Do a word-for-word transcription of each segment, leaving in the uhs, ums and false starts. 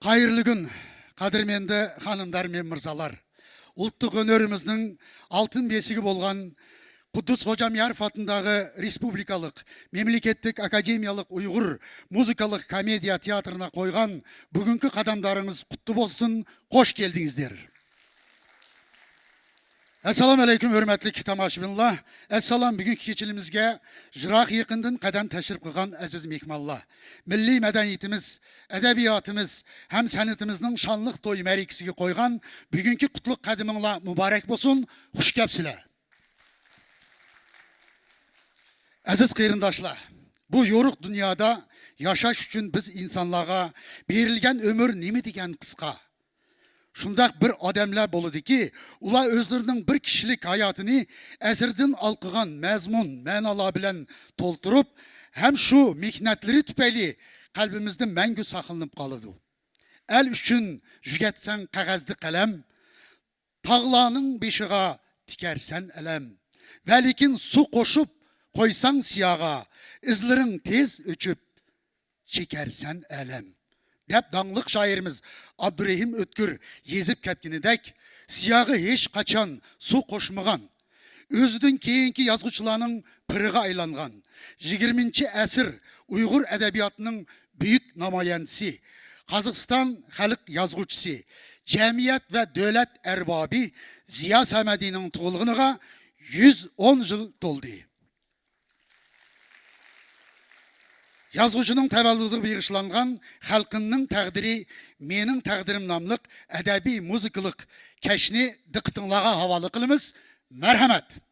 قايىرلىگۈن، قەدىرمەندى خانىملار، مېھمانلار! ئۇلۇغ ئۆنىرىمىزنىڭ ئالتۇن بېشىغا بولغان قۇددۇس خوجامياروف ئاتىنداغى رېسپۇبلىكالىق مەملىكەتلىك ئاكادېمىيەلىك ئۇيغۇر مۇزىكالىق كومېدىيە تىياتىرىغا قويغان بۈگۈنكى قەدەملىرىڭىز قۇتلۇق بولسۇن، خوش كەلدىڭىزلەر! ئەسسالامۇ ئەلەيكۇم، ھۆرمەتلىك تاماشىبىنلار! ئەسسالام، بۈگۈنكى كېچىلىرىمىزگە يىراق يېقىندىن قەدەم تەشرىپ قىلغان ئەزىز مېھمانلار! مىللىي مەدەنىيىتىمىز، ئەدەبىياتىمىز ھەم سەنئىتىمىزنىڭ شانلىق توي مەرىكىسىگە قويغان بۈگۈنكى قۇتلۇق قەدىمىڭلار مۇبارەك بولسۇن، خۇش كەپسىلەر! ئەزىز قېرىنداشلار، بۇ يورۇق دۇنيادا ياشاش ئۈچۈن بىز ئىنسانلارغا بېرىلگەن ئۆمۈر نېمە دېگەن قىسقا! شۇنداق بىر ئادەملەر بولىدۇكى، ئۇلار ئۆزلىرىنىڭ بىر كىشىلىك ھاياتىنى ئەسىردىن ھالقىغان مەزمۇن، مەنالار بىلەن تولدۇرۇپ، ھەم شۇ مېھنەتلىرى تۈپەيلى قەلبىمىزدە مەڭگۈ ساقلىنىپ قالىدۇ. ئەل ئۈچۈن يۈگەتسەڭ قەغەزدە قەلەم، تاغلارنىڭ بېشىغا تىكەرسەن ئەلەم. ۋەلىكىن سۇ قوشۇپ قويساڭ سىياغا، ئىزلىرىڭ تېز ئۆچۈپ، چېكەرسەن ئەلەم، دەپ داڭلىق شائىرىمىز ئابدۇرېھىم ئۆتكۈر يېزىپ كەتكىنىدەك، سىياغا ھېچقاچان سۇ قوشمىغان، ئۆزىدىن كېيىنكى يازغۇچىلارنىڭ پىرىغا ئايلانغان، يىگىرمىنچى ئەسىر ئۇيغۇر ئەدەبىياتىنىڭ بۈيۈك نامايەندىسى، قازاقىستان خەلق يازغۇچىسى، جەمئىيەت ۋە دۆلەت ئەربابى زىيا سەمەدىنىڭ تۇغۇلغىنىغا يۈز ئون يىل تولدى. يازغۇچىنىڭ تەۋەللۇدىغا بېغىشلانغان خەلقىمنىڭ تەقدىرى، مېنىڭ تەقدىرىم ناملىق ئەدەبىي مۇزىكىلىق كەچنى دىققىتىڭلارغا ھاۋالە قىلىمىز. مەرھەمەت!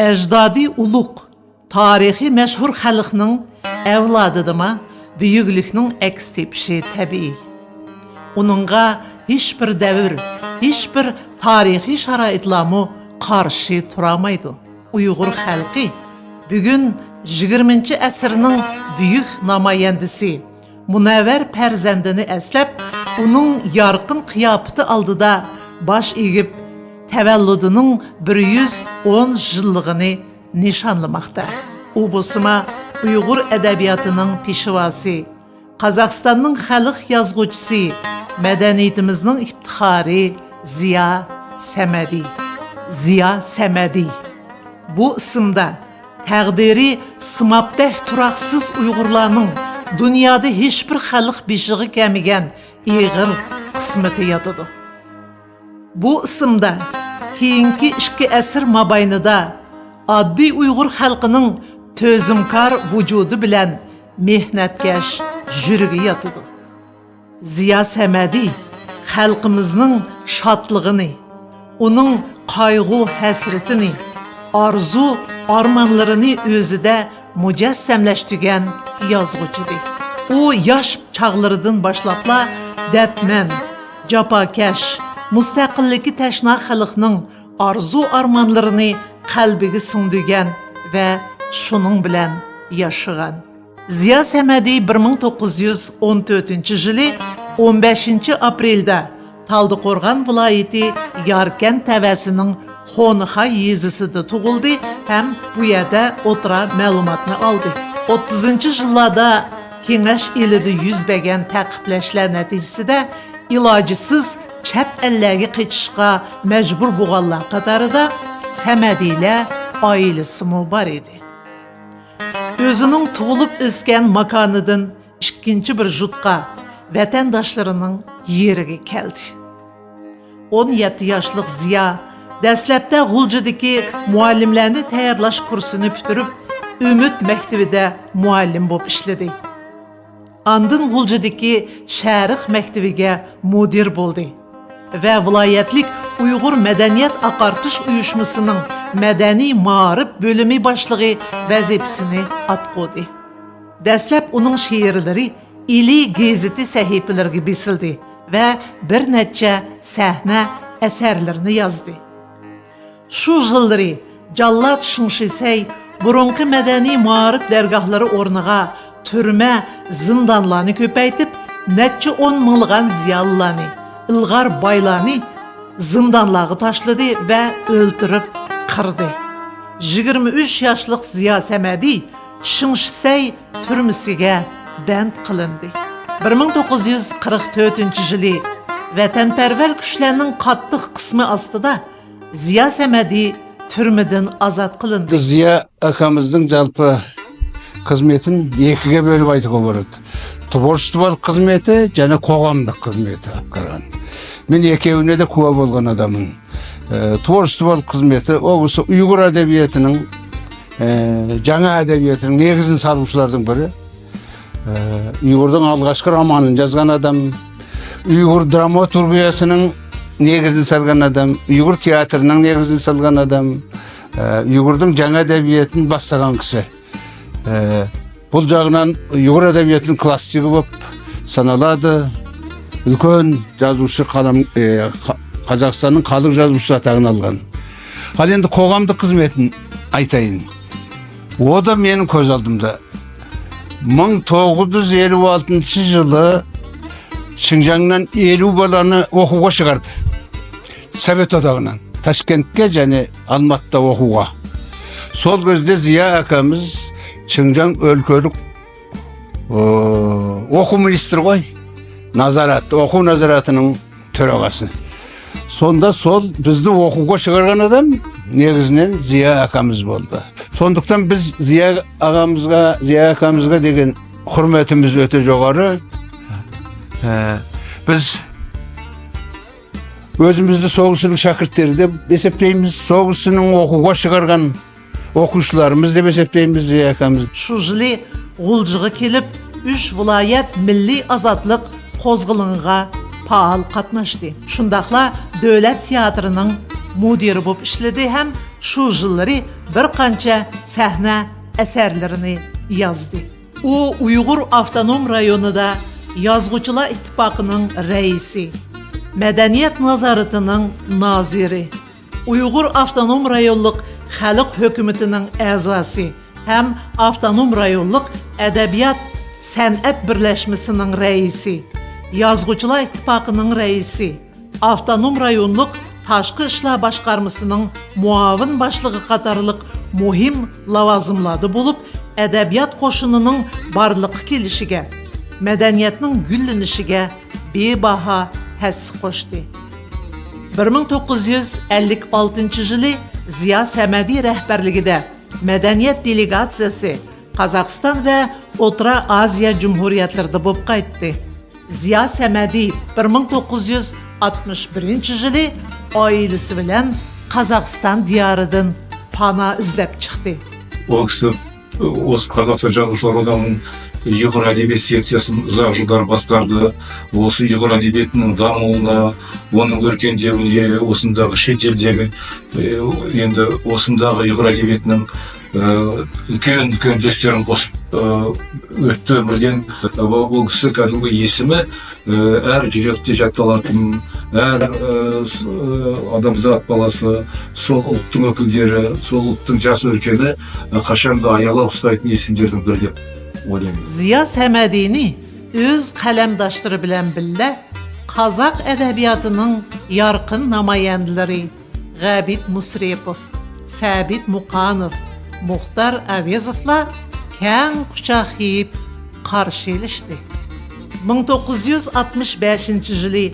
ئەجدادى ئۇلۇغ، تارىخى مەشھۇر خەلقنىڭ ئەۋلادىدىما بۈيۈكلۈكنىڭ ئەكس تېپىشى تەبىئىي. ئۇنىڭغا ھېچبىر دەۋر، ھېچبىر تارىخىي شارائىتلارمۇ قارشى تۇرالمايدۇ. ئۇيغۇر خەلقى بۈگۈن يىگىرمىنچى ئەسىرنىڭ بۈيۈك نامايەندىسى، مۇنەۋۋەر پەرزەندىنى ئەسلەپ، ئۇنىڭ يارقىن قىياپىتى ئالدىدا باش ئېگىپ، تەۋەللۇدىنىڭ بىر يۈز ئون يىللىقىنى نىشانلىماقتا. ئۇ بولسىما ئۇيغۇر ئەدەبىياتىنىڭ پېشۋاسى، قازاقىستاننىڭ خەلق يازغۇچىسى، مەدەنىيىتىمىزنىڭ ئىپتىخارى زىيا سەمەدى. زىيا سەمەدى. بۇ ئىسىمدا تەقدىرى سىمابتەك تۇراقسىز ئۇيغۇرلارنىڭ دۇنيادا ھېچبىر خەلق بېشىغا كەلمىگەن ئېغىر قىسمىتى ياتىدۇ. بۇ ئىسىمدا كېيىنكى ئىككى ئەسىر مابەينىدە ئاددىي ئۇيغۇر خەلقىنىڭ تۈزۈمكار ۋۇجۇدى بىلەن مېھنەتكەش يۈرىكى ياتىدۇ. زىيا سەمەدى خەلقىمىزنىڭ شادلىقىنى، ئۇنىڭ قايغۇ-ھەسرىتىنى، ئارزۇ-ئارمانلىرىنى ئۆزىدە مۇجەسسەملەشتۈرگەن يازغۇچىدى. ئۇ ياش چاغلىرىدىن باشلاپلا دەردمەن، جاپاكەش، مۇستەقىللىككە تەشنا خەلقنىڭ ئارزۇ-ئارمانلىرىنى قەلبىگە سىڭدۈرگەن ۋە شۇنىڭ بىلەن ياشىغان. زىيا سەمەدى بىر مىڭ توققۇز يۈز ئون تۆتىنچى يىلى ئون بەشىنچى ئاپرېلدا تالدىقورغان ۋىلايىتى ياركەنت تەۋەسىنىڭ خونخاي يېزىسىدا تۇغۇلدى ھەم بۇ يەردە ئوتتۇرا مەلۇماتنى ئالدى. ئوتتۇزىنچى يىللاردا كېڭەش ئېلىدا يۈز بەرگەن تەقىبلەشلەر نەتىجىسىدە ئىلاجىسىز چەت ئەللەرگە قېچىشقا مەجبۇر بولغانلار قاتارىدا سەمەدىلەر ئائىلىسىمۇ بار ئىدى. ئۆزىنىڭ تۇغۇلۇپ ئۆسكەن ماكانىدىن ئىككىنچى بىر يۇرتقا، ۋەتەنداشلىرىنىڭ يېرىگە كەلدى. ئون يەتتە ياشلىق زىيا دەسلەپتە غۇلجىدىكى مۇئەللىملەرنى تەييارلاش كۇرسىنى پۈتتۈرۈپ، ئۈمىد مەكتىۋىدە مۇئەللىم بولۇپ ئىشلىدى. ئاندىن غۇلجىدىكى شەرق مەكتىۋىگە مۇدىر بولدى ۋە ۋىلايەتلىك ئۇيغۇر مەدەنىيەت ئاقارتىش ئۇيۇشمىسىنىڭ مەدەنىي مائارىپ بۆلۈمى باشلىقى ۋەزىپىسىنى ئاتقۇدى. دەسلەپ ئۇنىڭ شېئىرلىرى ئىلى گېزىتى سەھىپىلىرىگە بېسىلدى ۋە بىر نەچچە سەھنە، ئەسەرلىرىنى يازدى. شۇ يىللىرى جاللات شېڭ شىسەي بۇرۇنقى مەدەنىي مائارىپ دەرگاھلىرى ئورنىغا تۈرمە، زىندانلارنى كۆپەيتىپ، نەچچە ئون مىڭلىغان زىيالىيلارنى، ئىلغار بايلارنى زىندانلارغا تاشلىدى ۋە ئۆلتۈرۈپ قىردى. يىگىرمە ئۈچ ياشلىق زىيا سەمەدى شېڭ شىسەي تۈرمىسىگە بەند قىلىندى. بىر مىڭ توققۇز يۈز قىرىق تۆتىنچى يىلى ۋەتەنپەرۋەر كۈچلەرنىڭ قاتتىق قىسمى ئاستىدا زىيا سەمەدى تۈرمىدىن ئازاد قىلىندى. زىيا ئاكامىزنىڭ جالپى خىزمىتىنى ئىككىگە بۆلۈپ ئېيتقىلى بولىدۇ. تворчестволۇق خىزمىتى، يەنە قوغاملىق خىزمىتى ئېلىپ بارغان. مەن ئىككىۋىنى دە كۇۋا بولغان ئاداممەن. ئە، تورۇستىۋال خىزمىتى، ئۇ بولسا ئۇيغۇر ئەدەبىياتىنىڭ، ئە، جاڭا ئەدەبىياتىنىڭ نېگىزىنى سالغۇچىلاردىن بىرى. ئە، ئۇيغۇرنىڭ ئالغاشقى رومانىنى يازغان ئادەم، ئۇيغۇر دراماتورگىيەسىنىڭ نېگىزىنى سالغان ئادەم، ئۇيغۇر تىياتىرىنىڭ نېگىزىنى سالغان ئادەم، ئە، ئۇيغۇرنىڭ جاڭا ئەدەبىياتىنى باشلىغان كىشى. ئە، بۇ جاغدىن ئۇيغۇر ئەدەبىياتىنىڭ كلاسسىكى بولۇپ سانىلىدۇ. ئۈلكەن يازغۇچى قالام، ئە، قا-، قازاقىستاننىڭ خەلق يازغۇچىلار تاغىنى ئالغان. ھالى ئەمدى قوغامدا خىزمىتىنى ئېيتايىن. ئۇ دا مېنىڭ كۆز ئالدىمدا. مىڭ توققۇز يۈز ئەللىك ئالتىنچى يىلى شىنجاڭدىن ئەللىك بالىنى ئوقۇغا چىقاردى. سوۋېت ئاتاغىنىڭ تاشكەنتكە، يەنى ئالماتىدا ئوقۇغا. سول كۆزدە زىيا ئاكامىز شىنجاڭ ئۆلكىلىك، ئو، ئوقۇ مىنىستىرى غوي. نازارەت، ئوقۇ نازارىتىنىڭ تۆرىغاسى. سوندا سول بىزنى ئوقۇغا چىقارغان ئادەم نېگىزىنى زىيا ئاكامىز بولدى. سوندۇقتان بىز زىيا ئاغامىزغا، زىيا ئاكامىزغا دېگەن ھۆرمىتىمىز ئۆتە جوغارى. ھە، بىز ئۆزىمىزنى سوغۇسىنىڭ شاگىرتلىرى دەپ ھېسابلايمىز. سوغۇسىنىڭ ئوقۇغا چىقارغان ئوقۇغۇچىلىرىمىز دەپ ھېسابلايمىز زىيا ئاكامىز. شۇ يىلى غۇلجىغا كېلىپ، ئۈچ ۋىلايەت مىللىي ئازادلىق قوزغىلىڭىغا پائال قاتناشتى. شۇنداقلا دۆلەت تىياتىرىنىڭ مۇدىرى بولۇپ ئىشلىدى ھەم شۇ يىللىرى بىر قانچە سەھنە ئەسەرلىرىنى يازدى. ئۇ ئۇيغۇر ئاپتونوم رايونىدا يازغۇچىلار ئىتتىپاقىنىڭ رەئىسى، مەدەنىيەت نازارىتىنىڭ نازىرى، ئۇيغۇر ئاپتونوم رايونلۇق خەلق ھۆكۈمىتىنىڭ ئەزاسى ھەم ئاپتونوم رايونلۇق ئەدەبىيات سەنئەت بىرلەشمىسىنىڭ رەئىسى، يازغۇچىلار ئىتتىپاقىنىڭ رەئىسى، ئاپتونوم رايونلۇق تاشقى ئىشلار باشقارمىسىنىڭ مۇئاۋىن باشلىقى قاتارلىق مۇھىم لاۋازىملاردا بولۇپ، ئەدەبىيات قوشۇنىنىڭ بارلىققا كېلىشىگە، مەدەنىيەتنىڭ گۈللىنىشىگە بىباھا ھەسسە قوشتى. بىر مىڭ توققۇز يۈز ئەللىك ئالتىنچى يىلى زىيا سەمەدى رەھبەرلىكىدە مەدەنىيەت دېلېگاتسىيەسى قازاقىستان ۋە ئوتتۇرا ئازىيا جۇمھۇرىيەتلىرىدە بولۇپ قايتتى. زىيا سەمەدى بىر مىڭ توققۇز يۈز ئاتمىش بىرىنچى يىلى ئائىلىسى بىلەن قازاقىستان دىيارىدىن پانا ئىزدەپ چىقتى. ئۇ كىشى ئوسۇ قازاقىستان جازغۇچىلار ئوداغىنىڭ ئۇيغۇر ئەدەبىيات سېكسىيەسىنى ئۇزاق يىللار باشقاردى. ئوسۇ ئۇيغۇر ئەدەبىياتىنىڭ داۋامىنى، ئۇنىڭ ئۆركەندۈرۈۋىنى، ئوسۇنداق شەكىلدىكى، ئە، ئەمدى ئوسۇنداق ئۇيغۇر ئەدەبىياتىنىڭ ئە، ئۈلكەن، ئۈلكەن دەستىلەرنى قوشۇپ، ئە، ئۆتتى. بىردىن، ئە، بۇ، بۇ كىشى كەلگەن بۇ يېسىمى، ئە، ھەر جۈرئەتتە جەددالاتىم، ھەر، ئە، س-، ئە، ئادەمزات بالىسى، سول ئۇلۇتنىڭ ئۆكۈلدىرى، سول ئۇلۇتنىڭ جاس ئۆركىنى، ئە، قاچاندا ئاياغلاپ ئۇستايتىن يېسىملەردىن بىرى دەپ ئويلايمەن. زىيا سەمەدىنى ئۆز قەلەمداشلىرى بىلەن بىللە قازاق ئەدەبىياتىنىڭ يارقىن نامايەندىلىرى، غەبىت مۇسرېپوف، سەبىت مۇقانوف، مۇختار ئەۋېزوفلار كەڭ قۇچاق يېيىپ قارشى ئېلىشتى. مىڭ توققۇز يۈز ئاتمىش بەشىنچى يىلى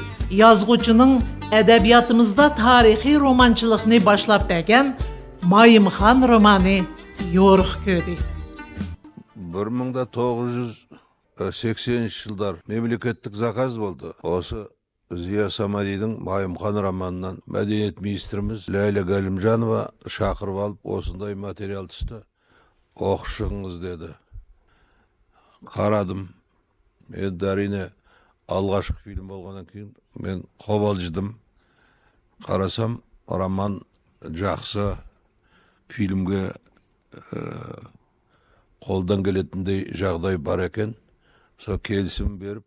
يازغۇچىنىڭ ئەدەبىياتىمىزدا تارىخىي رومانچىلىقنى باشلاپ بەرگەن مايىمخان رومانى يورۇق كۆردى. بىر مىڭ توققۇز يۈز سەكسىنىنچى يىللار مەملىكەتلىك زاكاز بولدى. ئوسۇ زىيا سامادىنىڭ مايىمخان رومانىنى مەدەنىيەت مىنىستىرىمىز لەيلى گەلىمجانوۋا چاقىرىپ ئېلىپ، ئوسۇنداي ماتېرىيال چىقتى، ئوقۇشۇڭىز دېدى. قارىدىم. ئەمدى ئەرىنى ئالغاشقى فىلىم بولغاندىن كېيىن مەن قوبالجىدىم. قارىسام، رومان جاقسا، فىلىمگە، ئە، قولدىن كېلىدىغاندەك جاغداي بار ئىكەن. شۇ كېلىشىم بېرىپ،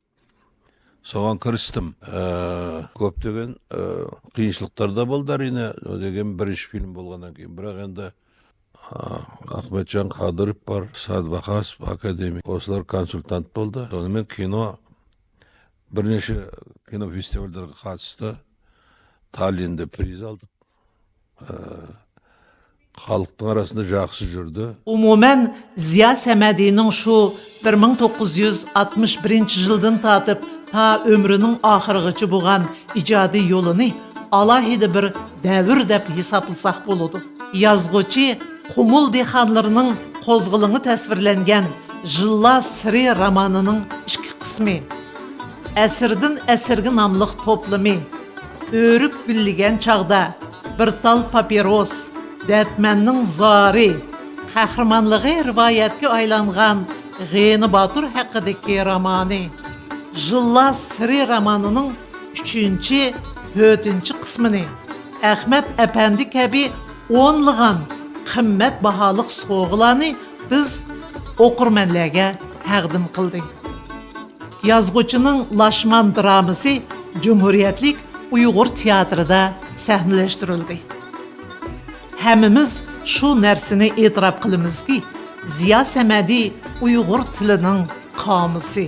سوغان كىرىشتىم. ئە، كۆپلىگەن، ئە، قىيىنچىلىقلار دا بولدى ئەرىنە، دېگەن بىرىنچى فىلىم بولغاندىن كېيىن. بىراق ئەمدى، ئە، ئاخمەتجان قادىروف بار، سادىر ۋاقاسوف ئاكادېمىك، ئوسلار كونسۇلتانت بولدى. سوڭرا مەن كىنو، بىر نەچچە كىنو فېستىۋاللىرىغا قاتناشتى. تاللىندا پىرىز ئالدۇق. ئە، خەلقنىڭ ئارىسىدا ياخشى يۈردى. ئومۇمەن، زىيا سەمەدىنىڭ شۇ بىر مىڭ توققۇز يۈز ئاتمىش بىرىنچى يىلدىن تارتىپ تا ئۆمرىنىڭ ئاخىرىغىچە بولغان ئىجادىي يولىنى ئالاھىدە بىر دەۋر دەپ ھېسابلىساق بولىدۇ. يازغۇچى قۇمۇل دېھقانلىرىنىڭ قوزغىلىڭى تەسۋىرلەنگەن ژىللا سىرى رومانىنىڭ ئىككى قىسمى، ئەسىردىن ئەسىرگە ناملىق توپلىمى، ئۆرۈپ گۈللىگەن چاغدا، بىر تال پاپىروس، دەتمەننىڭ زارى، قەھرىمانلىقى رىۋايەتكە ئايلانغان غېنى باتۇر ھەققىدىكى رومانى، ژىللا سىرى رومانىنىڭ ئۈچىنچى، تۆتىنچى قىسمىنى، ئەخمەت ئەپەندى كەبى ئونلىغان قىممەت باھالىق سوغىلارنى بىز ئوقۇرمەنلەرگە تەقدىم قىلدى. يازغۇچىنىڭ لاشمان درامىسى جۇمھۇرىيەتلىك ئۇيغۇر تىياتىرىدا سەھنىلەشتۈرۈلدى. ھەممىمىز شۇ نەرسىنى ئېتىراپ قىلىمىزكى، زىيا سەمەدى ئۇيغۇر تىلىنىڭ قامۇسى.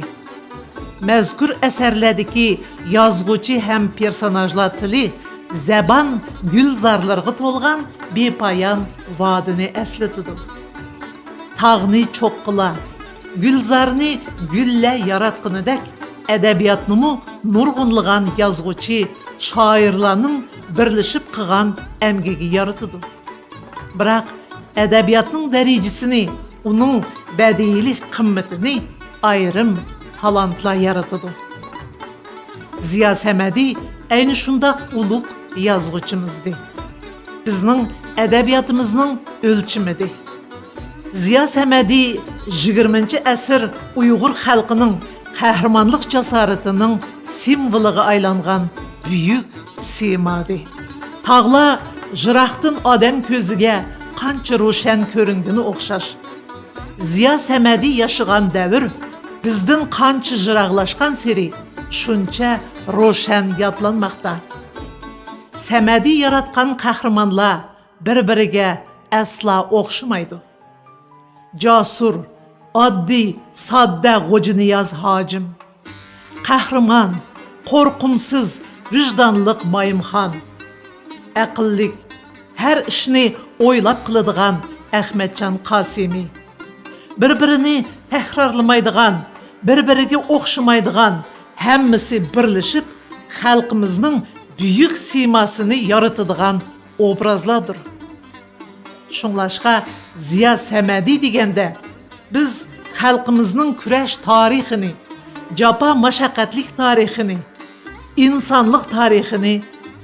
مەزكۇر ئەسەرلەردىكى يازغۇچى ھەم پېرسوناژلار تىلى زەبان گۈلزارلىرىغا تولغان بىپايان ۋادىنى ئەسلىتىدۇ. تاغنى چوققىلار، گۈلزارنى گۈللەر ياراتقىنىدەك، ئەدەبىياتنىمۇ نۇرغۇنلىغان يازغۇچى، شائىرلارنىڭ بىرلىشىپ قىلغان ئەمگىكى يارىتىدۇ. بىراق، ئەدەبىياتنىڭ دەرىجىسىنى، ئۇنىڭ بەدىئىيلىك قىممىتىنى ئايرىم تالانتلار يارىتىدۇ. زىيا سەمەدى ئەينى شۇنداق ئۇلۇغ يازغۇچىمىزدى. بىزنىڭ ئەدەبىياتىمىزنىڭ ئۆلچىمىدى. زىيا سەمەدى يىگىرمىنچى ئەسىر ئۇيغۇر خەلقىنىڭ قەھرىمانلىق جاسارىتىنىڭ سىمۋولىغا ئايلانغان بۈيۈك سىمادى. تاغلار يىراقتىن ئادەم كۆزىگە قانچە روشەن كۆرۈنگىنى ئوخشاش. زىيا سەمەدى ياشىغان دەۋر بىزدىن قانچە يىراقلاشقانسېرى شۇنچە روشەن يادلانماقتا. سەمەدى ياراتقان قەھرىمانلار بىر-بىرىگە ئەسلا ئوخشىمايدۇ. جاسۇر، ئاددىي، ساددە غوجىنىياز ھاجىم. قەھرىمان، قورقۇمسىز، ۋىجدانلىق مايىمخان. ئەقىللىك، ھەر ئىشنى ئويلاپ قىلىدىغان ئەخمەتجان قاسىمى. بىر-بىرىنى تەكرارلىمايدىغان، بىر-بىرىگە ئوخشىمايدىغان، ھەممىسى بىرلىشىپ، خەلقىمىزنىڭ بۈيۈك سىيماسىنى يارىتىدىغان ئوبرازلاردۇر. شۇڭلاشقا زىيا سەمەدى دېگەندە، بىز خەلقىمىزنىڭ كۈرەش تارىخىنى، جاپا مەشەققەتلىك تارىخىنى، ئىنسانلىق تارىخىنى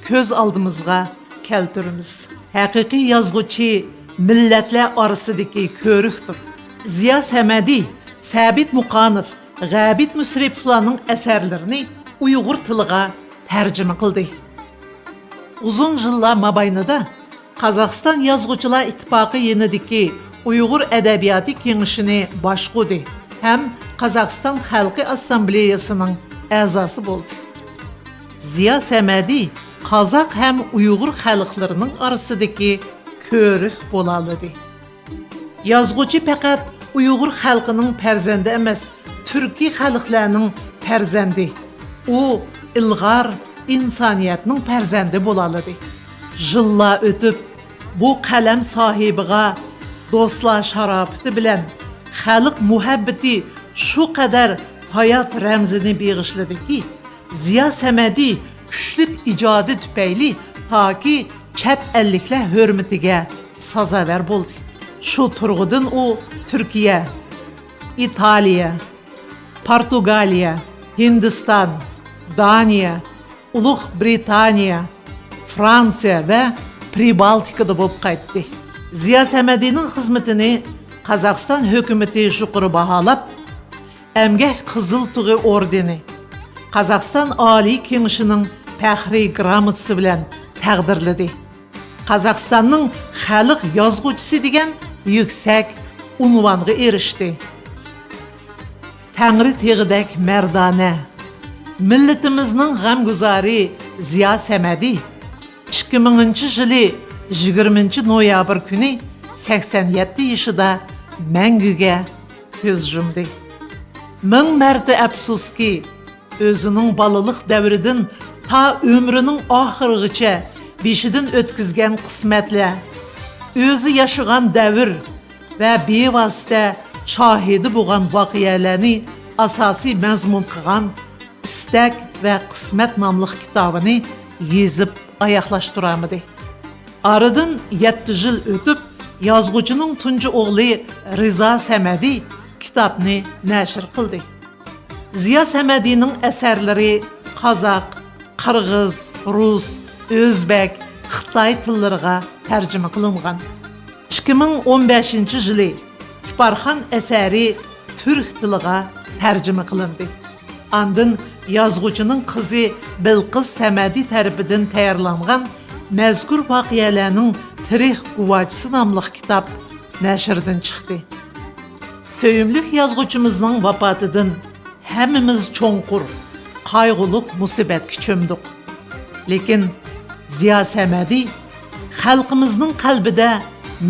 كۆز ئالدىمىزغا كەلتۈرىمىز. ھەقىقىي يازغۇچى مىللەتلەر ئارىسىدىكى كۆۋرۈكتۇر. زىيا سەمەدى، سەبىت مۇقانوف، غەبىت مۇشرىپوۋلارنىڭ ئەسەرلىرىنى ئۇيغۇر تىلىغا تەرجىمە قىلدى. ئۇزۇن يىللار مابەينىدە قازاقىستان يازغۇچىلار ئىتتىپاقى يېنىدىكى ئۇيغۇر ئەدەبىياتى كېڭىشىنى باشقۇردى ھەم قازاقىستان خەلقى ئاسسامبلېيەسىنىڭ ئەزاسى بولدى. زىيا سەمەدى قازاق ھەم ئۇيغۇر خەلقلىرىنىڭ ئارىسىدىكى كۆۋرۈك بولالىدى. يازغۇچى پەقەت ئۇيغۇر خەلقىنىڭ پەرزەندى ئەمەس، تۈركىي خەلقلەرنىڭ پەرزەندى. ئۇ ئىلغار ئىنسانىيەتنىڭ پەرزەندى بولالىدى. يىللار ئۆتۈپ، بۇ قەلەم ساھىبىغا دوستلار شاراپىتى بىلەن خەلق مۇھەببىتى شۇ قەدەر ھايات رەمزىنى بېغىشلىدىكى، زىيا سەمەدى كۈچلۈك ئىجادى تۈپەيلى تاكى چەت ئەللىكلەر ھۆرمىتىگە سازاۋەر بولدى. شۇ تۇرغۇدىن ئۇ تۈركىيە، ئىتالىيە، پورتۇگالىيە، ھىندىستان، دانىيە، ئۇلۇغ برىتانىيە، فرانسىيە ۋە پرىبالتىكىدا بولۇپ قايتتى. زىيا سەمەدىنىڭ خىزمىتىنى قازاقىستان ھۆكۈمىتى يۇقىرى باھالاپ، ئەمگەك قىزىل تۇغى ئوردېنى، قازاقىستان ئالىي كېڭىشىنىڭ پەخرىي گراموتىسى بىلەن تەقدىرلىدى. قازاقىستاننىڭ خەلق يازغۇچىسى دېگەن يۈكسەك ئۇنۋانغا ئېرىشتى. تەڭرى تېغىدەك مەردانە، مىللىتىمىزنىڭ غەمگۇزارى زىيا سەمەدى ئىككى مىڭىنچى يىلى يىگىرمىنچى نويابىر كۈنى سەكسەن يەتتە يېشىدا مەڭگۈگە كۆز يۇمدى. مىڭ مەرتە ئەپسۇسكى، ئۆزىنىڭ بالىلىق دەۋرىدىن تا ئۆمرىنىڭ ئاخىرىغىچە بېشىدىن ئۆتكۈزگەن قىسمەتلەر، ئۆزى ياشىغان دەۋر ۋە بىۋاسىتە شاھىدى بولغان ۋەقەلەرنى ئاساسىي مەزمۇن قىلغان ئىستەك ۋە قىسمەت ناملىق كىتابىنى يېزىپ ئاياغلاشتۇرالمىدى. ئارىدىن يەتتە يىل ئۆتۈپ، يازغۇچىنىڭ تۇنجى ئوغلى رىزا سەمەدى كىتابنى نەشر قىلدى. زىيا سەمەدىنىڭ ئەسەرلىرى قازاق، قىرغىز، رۇس، ئۆزبەك، خىتاي تىللىرىغا تەرجىمە قىلىنغان. ئىككى مىڭ ئون بەشىنچى يىلى كىپارخان ئەسەرى تۈرك تىلىغا تەرجىمە قىلىندى. ئاندىن يازغۇچىنىڭ قىزى بىلقىز سەمەدى تەرىپىدىن تەييارلانغان مەزكۇر ۋەقەلەرنىڭ تىرىك گۇۋاھچىسى ناملىق كىتاب نەشردىن چىقتى. سۆيۈملۈك يازغۇچىمىزنىڭ ۋاپاتىدىن ھەممىمىز چوڭقۇر، قايغۇلۇق مۇسىبەتكە چۆمدۇق. لېكىن زىيا سەمەدى خەلقىمىزنىڭ قەلبىدە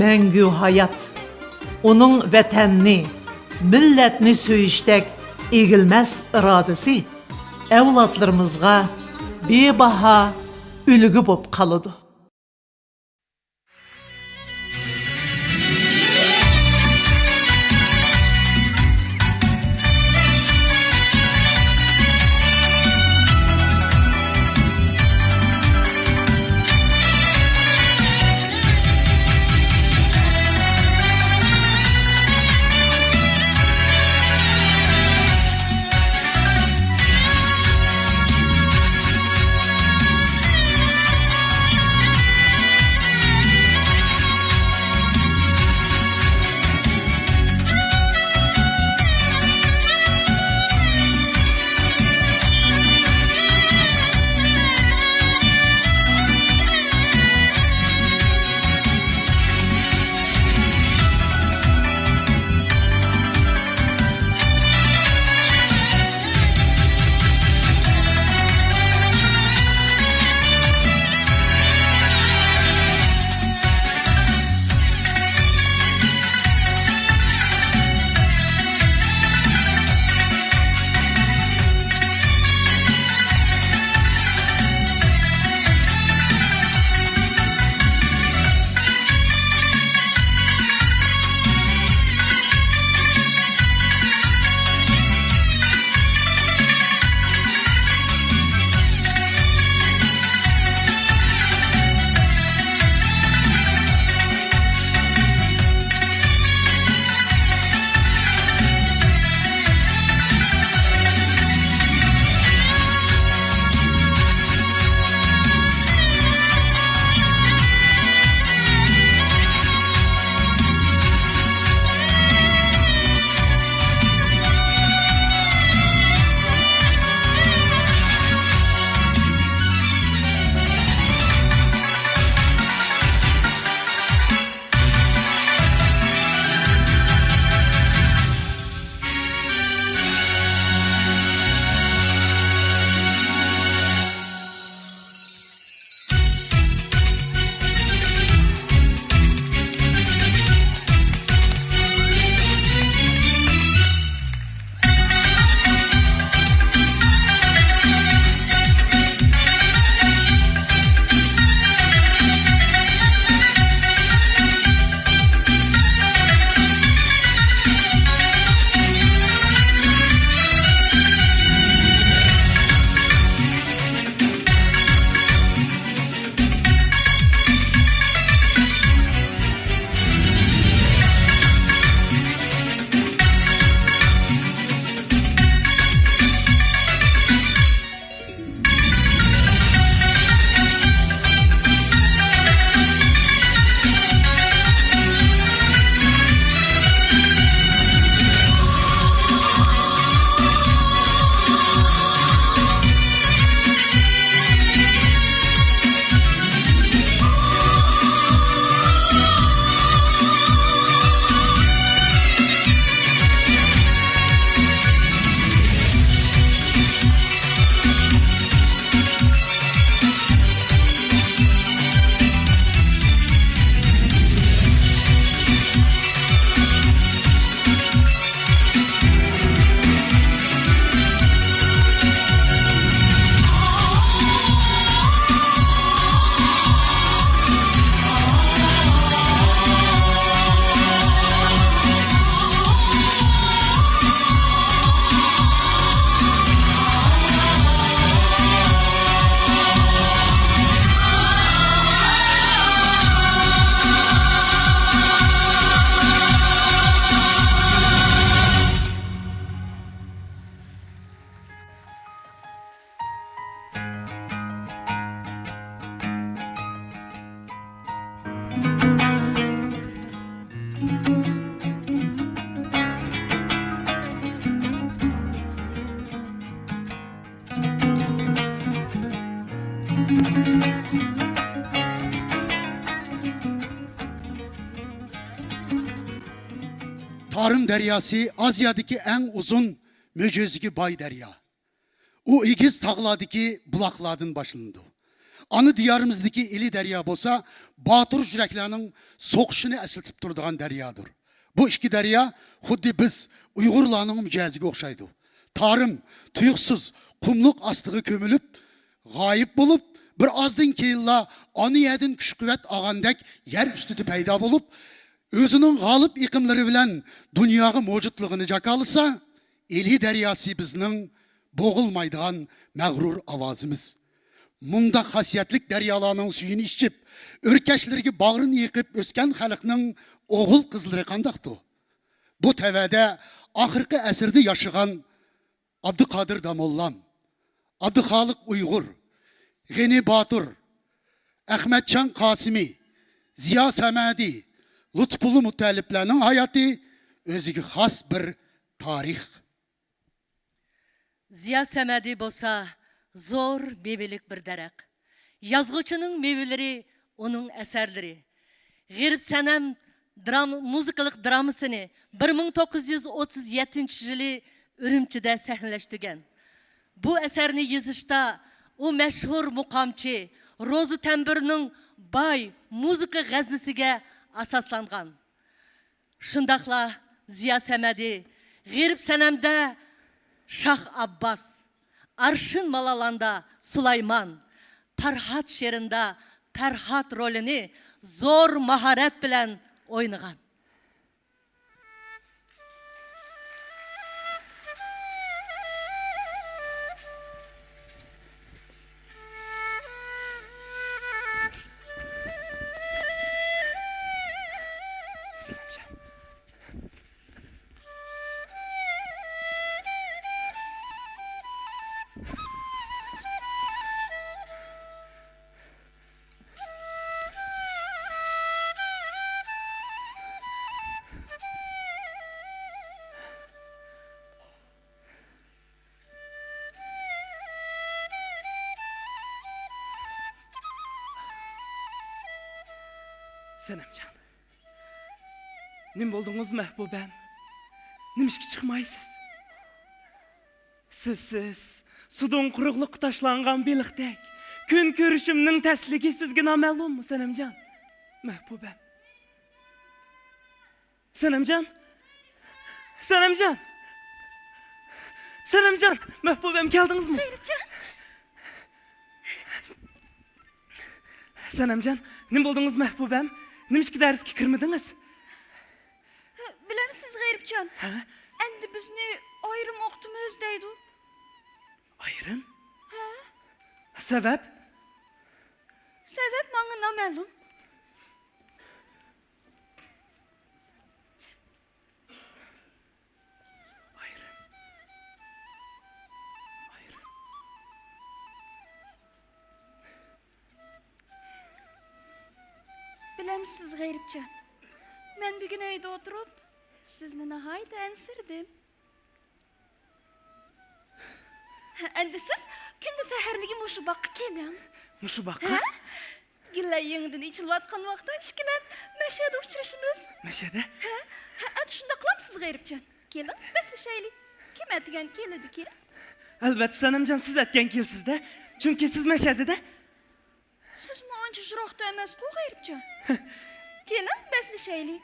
مەڭگۈ ھايات. ئۇنىڭ ۋەتەننى، مىللەتنى سۆيۈشتەك ئېگىلمەس ئىرادىسى ئەۋلادلىرىمىزغا بىباھا ئۈلگە بولۇپ قالىدۇ. تارىم دەرياسى ئازىيادىكى ئەڭ ئۇزۇن، مۆجىزىگە باي دەريا. ئۇ ئېگىز تاغلاردىكى بۇلاقلاردىن باشلىنىدۇ. ئانا دىيارىمىزدىكى ئىلى دەريا بولسا، باتۇر يۈرەكلەرنىڭ سوقۇشىنى ئەسلىتىپ تۇرىدىغان دەريادۇر. بۇ ئىككى دەريا خۇددى بىز ئۇيغۇرلارنىڭ مىجەزىگە ئوخشايدۇ. تارىم تۇيۇقسىز قۇملۇق ئاستىغا كۆمۈلۈپ، غايىب بولۇپ، بىر ئازدىن كېيىنلا ئانا يەردىن كۈچ-قۇۋۋەت ئالغاندەك يەر ئۈستىدە پەيدا بولۇپ، ئۆزىنىڭ غالىب ئېقىملىرى بىلەن دۇنياغا مەۋجۇتلۇقىنى جاكارلىسا، ئىلى دەرياسى بىزنىڭ بوغۇلمايدىغان مەغرۇر ئاۋازىمىز. مۇنداق خاسىيەتلىك دەريالارنىڭ سۈيىنى ئىچىپ، ئۆركەشلىرىگە باغرىنى يېقىپ ئۆسكەن خەلقنىڭ ئوغۇل-قىزلىرى قانداقتۇ؟ بۇ تەۋەدە ئاخىرقى ئەسىردە ياشىغان ئابدۇقادىر داموللام، ئابدۇخالىق ئۇيغۇر، غېنى باتۇر، ئەخمەتجان قاسىمى، زىيا سەمەدى، لۇتپۇللا مۇتەللىپلەرنىڭ ھاياتى ئۆزىگە خاس بىر تارىخ. زىيا سەمەدى بولسا زور مېۋىلىك بىر دەرەخ. يازغۇچىنىڭ مېۋىلىرى ئۇنىڭ ئەسەرلىرى. غېرىب سەنەم درام-، مۇزىكىلىق درامىسىنى بىر مىڭ توققۇز يۈز ئوتتۇز يەتتىنچى يىلى ئۈرۈمچىدە سەھنىلەشتۈرگەن. بۇ ئەسەرنى يېزىشتا ئۇ مەشھۇر مۇقامچى روزا تەمبۇرنىڭ باي مۇزىكا غەزنىسىگە ئاساسلانغان. شۇنداقلا زىيا سەمەدى غېرىب سەنەمدە شاھ ئابباس، ئارشىن مالالاندا سۇلايمان، پەرھات شېرىندا پەرھات رولىنى زور ماھارەت بىلەن ئوينىغان. سەنەمجان، نېمە بولدىڭىز، مەھبۇبەم؟ نېمىشقا چىقمايسىز؟ سىزسىز سۇدۇڭ قۇرۇقلۇققا تاشلانغان بېلىقتەك، كۈن كۆرۈشۈمنىڭ تەسلىكى سىزگە نامەلۇممۇ، سەنەمجان؟ مەھبۇبەم. سەنەمجان! سەنەمجان! سەنەمجان! مەھبۇبەم، كەلدىڭىزمۇ؟ غېرىبجان! سەنەمجان، نېمە بولدىڭىز، مەھبۇبەم؟ نېمىشقا دەرسكە كىرمىدىڭىز؟ بىلەمسىز، غېرىبجان؟ ھە؟ ئەمدى بىزنى ئايرىم ئوقۇتىمىز دەيدۇ. ئايرىم؟ ھە. سەۋەب؟ سەۋەب ماڭا نامەلۇم. ئايرىم. ئايرىم. بىلەمسىز، غېرىبجان، مەن بۈگۈن ئۆيدە ئولتۇرۇپ، سىزنى ناھايىتى ئەنسىرىدىم. ئەمدى سىز كۈندە سەھەرلىكى مۇشۇ باغقا كېلىڭ. مۇشۇ باغقا؟ ھە؟ گۈللەر يېڭىدىن ئېچىلىۋاتقان ۋاقىتتا ئىككىلەن مەشەدە ئۇچرىشىمىز. مەشەدە؟ ھە؟ ھە، ئەمدى شۇنداق قىلامسىز، غېرىبجان؟ كېلىڭ، بەسلىشەيلى. كىم ئەتىگەن كېلىدىكى؟ ئەلۋەتتە، سەنەمجان، سىز ئەتىگەن كېلىسىز-دە. چۈنكى سىز مەشەدىدە. سىزمۇ ئانچە يىراقتا ئەمەسقۇ، غېرىبجان. كېلىڭ، بەسلىشەيلى.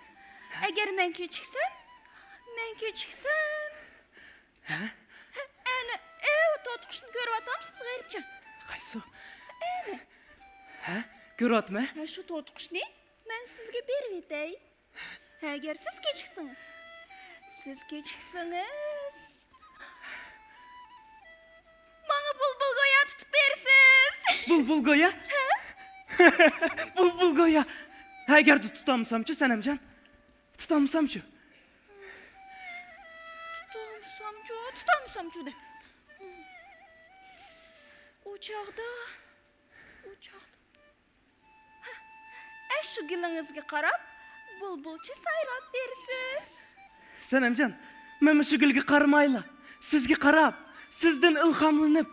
ئەگەر مەن كېچىكسەم، مەن كېچىكسەم. ھە؟ ئەنە، ئەۋۇ توتىقۇشنى كۆرۈۋاتامسىز، غېرىبجان؟ قايسى؟ ئەنە. ھە؟ كۆرۈۋاتىمەن. ھە، شۇ توتىقۇشنى مەن سىزگە بېرىۋېتەي. ئەگەر سىز كېچىكسىڭىز، سىز كېچىكسىڭىز، ماڭا بۇلبۇل گويا تۇتۇپ بېرىسىز. بۇلبۇل گويا؟ ھە؟ بۇلبۇل گويا. ئەگەردە تۇتالمىسامچۇ، سەنەمجان؟ تۇتالمىسامچۇ؟ تۇتالمىسامچۇ، تۇتالمىسامچۇ دەپ. ئۇ ئۇ چاغدا، ئۇ چاغدا. ھە، ئەشۇ گۈلىڭىزگە قاراپ، بۇلبۇلچە سايراپ بېرىسىز. سەنەمجان، مەن مۇشۇ گۈلگە قارىمايلا، سىزگە قاراپ، سىزدىن ئىلھاملىنىپ،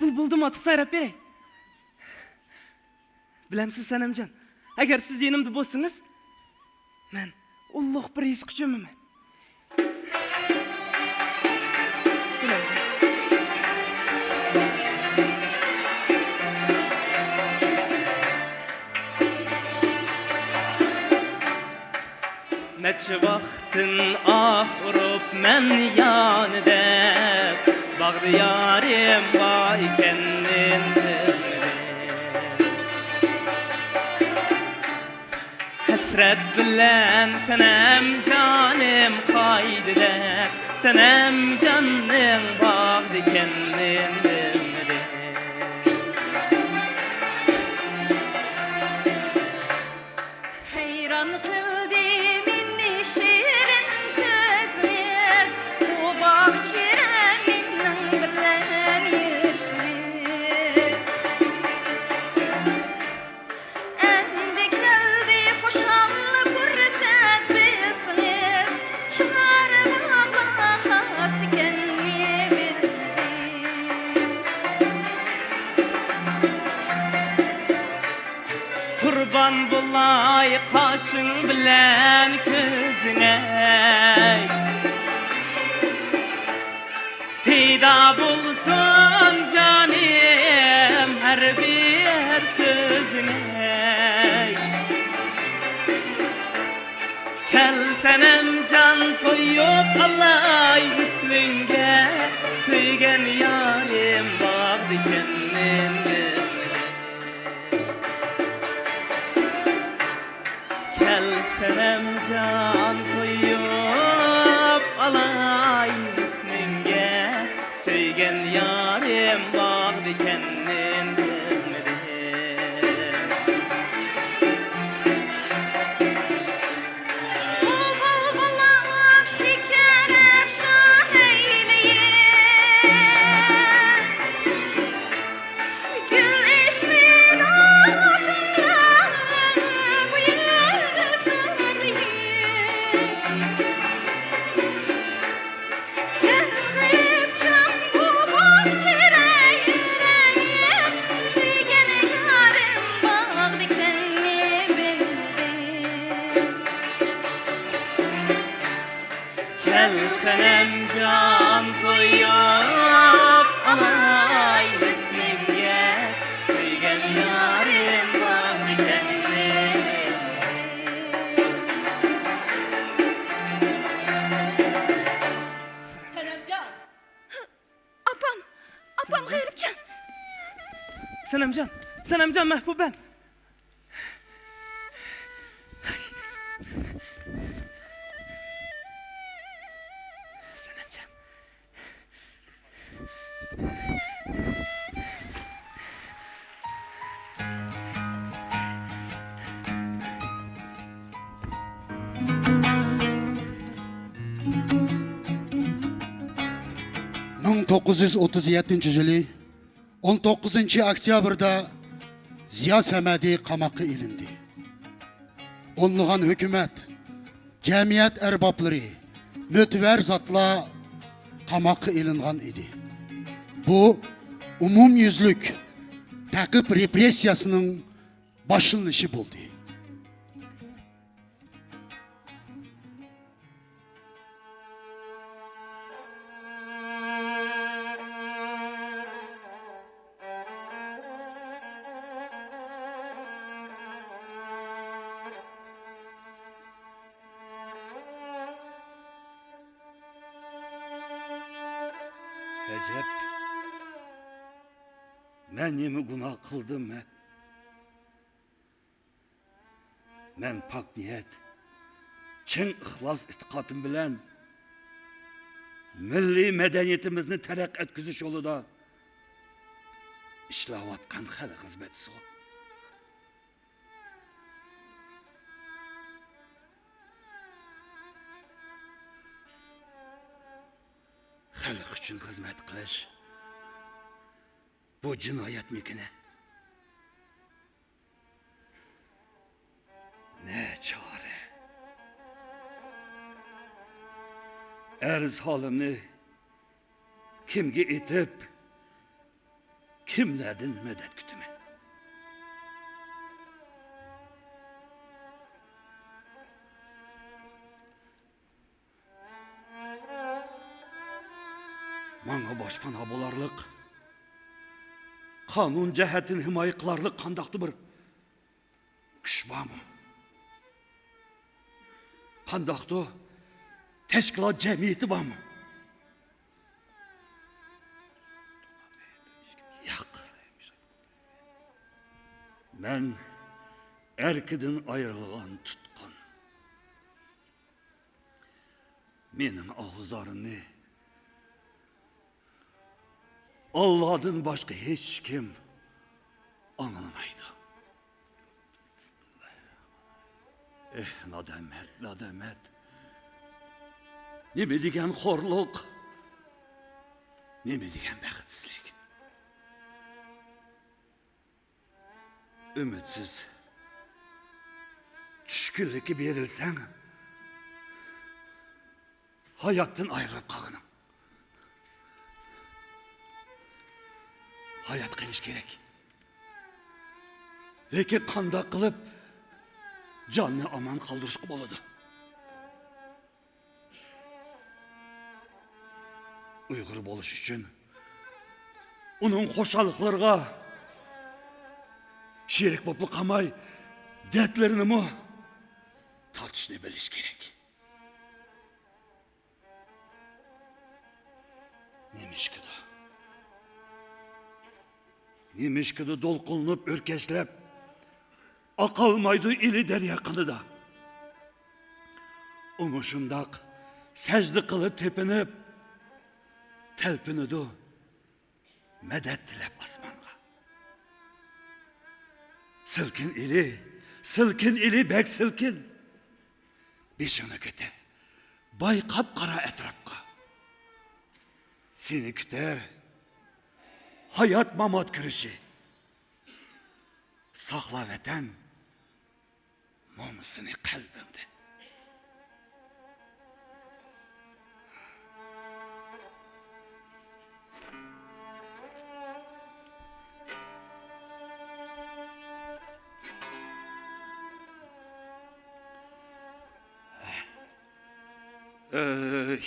بۇلبۇلدىن ئارتۇق سايراپ بېرەي. بىلەمسىز، سەنەمجان، ئەگەر سىز يېنىمدا بولسىڭىز، مەن ئۇلۇغ بىر ھېسقا چۆمىمەن. سەنەمجان. نەچچە ۋاقىتتىن ئاھ ئۇرۇپ مەن يانىدەك، باغدا يارىم بار ئىكەنمىن دېمىدىم. ھەسرەت بىلەن سەنەمجانىم قايدىدەك، سەنەمجاننىڭ باغدا ئىكەنمىن دېمىدىم. ھەيران قىلدى مېنى شېرىن سۆزىڭىز، بۇ باغچە مېنىڭ بىلەن يۈرسىڭىز. ئەمدى كەلدى خۇشال پۇرسەت بىلسىڭىز، چارباغلار خاس ئىكەننى بىلدىم. قۇربان بولاي قاشىڭ بىلەن كۆزۈڭەي. پىدا بولسۇن جانىم ھەر بىر سۆزۈڭەي. كەل سەنەمجان تويۇپ ئالاي ھۆسنۈڭگە، سۆيگەن يارىم باغدا ئىكەنمىن دېمىدىم. كەل سەنەمجان تويۇپ ئالاي ھۆسنۈڭگە، سۆيگەن يارىم باغدا ئىكەنمىن دېمىدىم. ئۇ بۇلبۇللار شېكەر ئەپشان ئەيلىيىپ، گۈل ئېچىشمىدى دۇنيانىڭ بۇ يەردە سىرلىيىپ. كەل غېرىبچام بۇ باغچىدا يۈرەيلى، سۆيگەن يارىم باغدا ئىكەننى بىلدىم. كەل سەنەمجان تويۇپ ئالاي ھۆسنۈڭگە، سۆيگەن يارىم بار ئىكەننى بىلدىم. سەنەمجان. ئاپام، ئاپام غېرىبجان. سەنەمجان، سەنەمجان مەھبۇبەم. سەنەمجان. مىڭ توققۇز يۈز ئوتتۇز يەتتىنچى يىلى ئون توققۇزىنچى ئۆكتەبىردە زىيا سەمەدى قاماققا ئېلىندى. ئونلىغان ھۆكۈمەت، جەمئىيەت ئەربابلىرى، مۆتىۋەر زاتلار قاماققا ئېلىنغان ئىدى. بۇ ئومۇميۈزلۈك تەقىب رېپرېسسىيەسىنىڭ باشلىنىشى بولدى. ئەجەب، مەن نېمە گۇناھ قىلدىم، ھە؟ مەن پاك نىيەت، چىن ئىخلاس ئېتىقادىم بىلەن مىللىي مەدەنىيىتىمىزنى تەرەققىي ئەتكۈزۈش يولىدا ئىشلەۋاتقان خەلق خىزمەتچىسىغۇ. خەلق ئۈچۈن خىزمەت قىلىش بۇ جىنايەتمىكىنى؟ نەچارە. ئەرز ھالىمنى كىمگە ئېيتىپ، كىملەردىن مەدەت كۈتىمەن؟ ماڭا باشپانا بولارلىق، قانۇن جەھەتتىن ھىمايە قىلارلىق قانداقتۇ بىر كۈچ بارمۇ؟ قانداقتۇ تەشكىلات جەمئىيىتى بارمۇ؟ ياق. مەن ئەركىدىن ئايرىلغان تۇتقۇن. مېنىڭ ئاھۇزارىمنى ئاللادىن باشقا ھېچكىم ئاڭلىمايدۇ. ئېھ، نادامەت، نادامەت! نېمە دېگەن خورلۇق! نېمە دېگەن بەختسىزلىك! ئۈمىدسىز، چۈشكۈنلۈككە بېرىلسەڭ، ھاياتتىن ئايرىلىپ قالغىنىڭ. ھايات قېلىش كېرەك. لېكىن قانداق قىلىپ جاننى ئامان قالدۇرۇشقا بولىدۇ؟ ئۇيغۇر بولۇش ئۈچۈن ئۇنىڭ خۇشاللىقلىرىغا شېرىك بولۇپلا قالماي، دەردلىرىنىمۇ تارتىشنى بىلىش كېرەك. نېمىشقىدۇ؟ نېمىشقىدۇ دولقۇنلىنىپ، ئۆركەشلەپ ئاقالمايدۇ ئىلى دەريا قېنىدا؟ ئۇمۇ شۇنداق سەجدە قىلىپ تېپىنىپ تەلپۈنىدۇ مەدەت تىلەپ ئاسمانغا. سىلكىن ئىلى، سىلكىن ئىلى، بەك سىلكىن. بېشىڭنى كۆتەر، بايقاپ قارا ئەتراپقا. سېنى كۈتەر ھايات-مامات كۈرىشى. ساقلا ۋەتەن نومۇسىنى قەلبىڭدە. ئەي،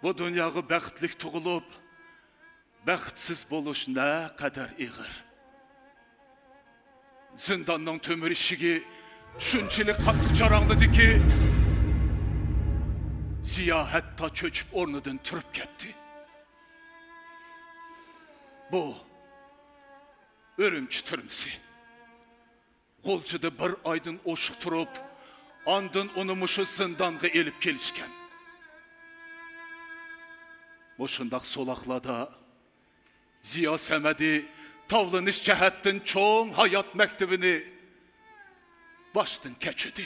بۇ دۇنياغا بەختلىك تۇغۇلۇپ، بەختسىز بولۇش نەقەدەر ئېغىر. زىنداننىڭ تۆمۈر ئىشىكى شۇنچىلىك قاتتىق جاراڭلىدىكى، زىيا ھەتتا چۆچۈپ ئورنىدىن تۇرۇپ كەتتى. بۇ ئۈرۈمچى تۈرمىسى. غۇلجىدا بىر ئايدىن ئوشۇق تۇرۇپ، ئاندىن ئۇنى مۇشۇ زىندانغا ئېلىپ كېلىشكەن. مۇشۇنداق سولاقلاردا زىيا سەمەدى تاۋلىنىش جەھەتتىن چوڭ ھايات مەكتىۋىنى باشتىن كەچۈردى.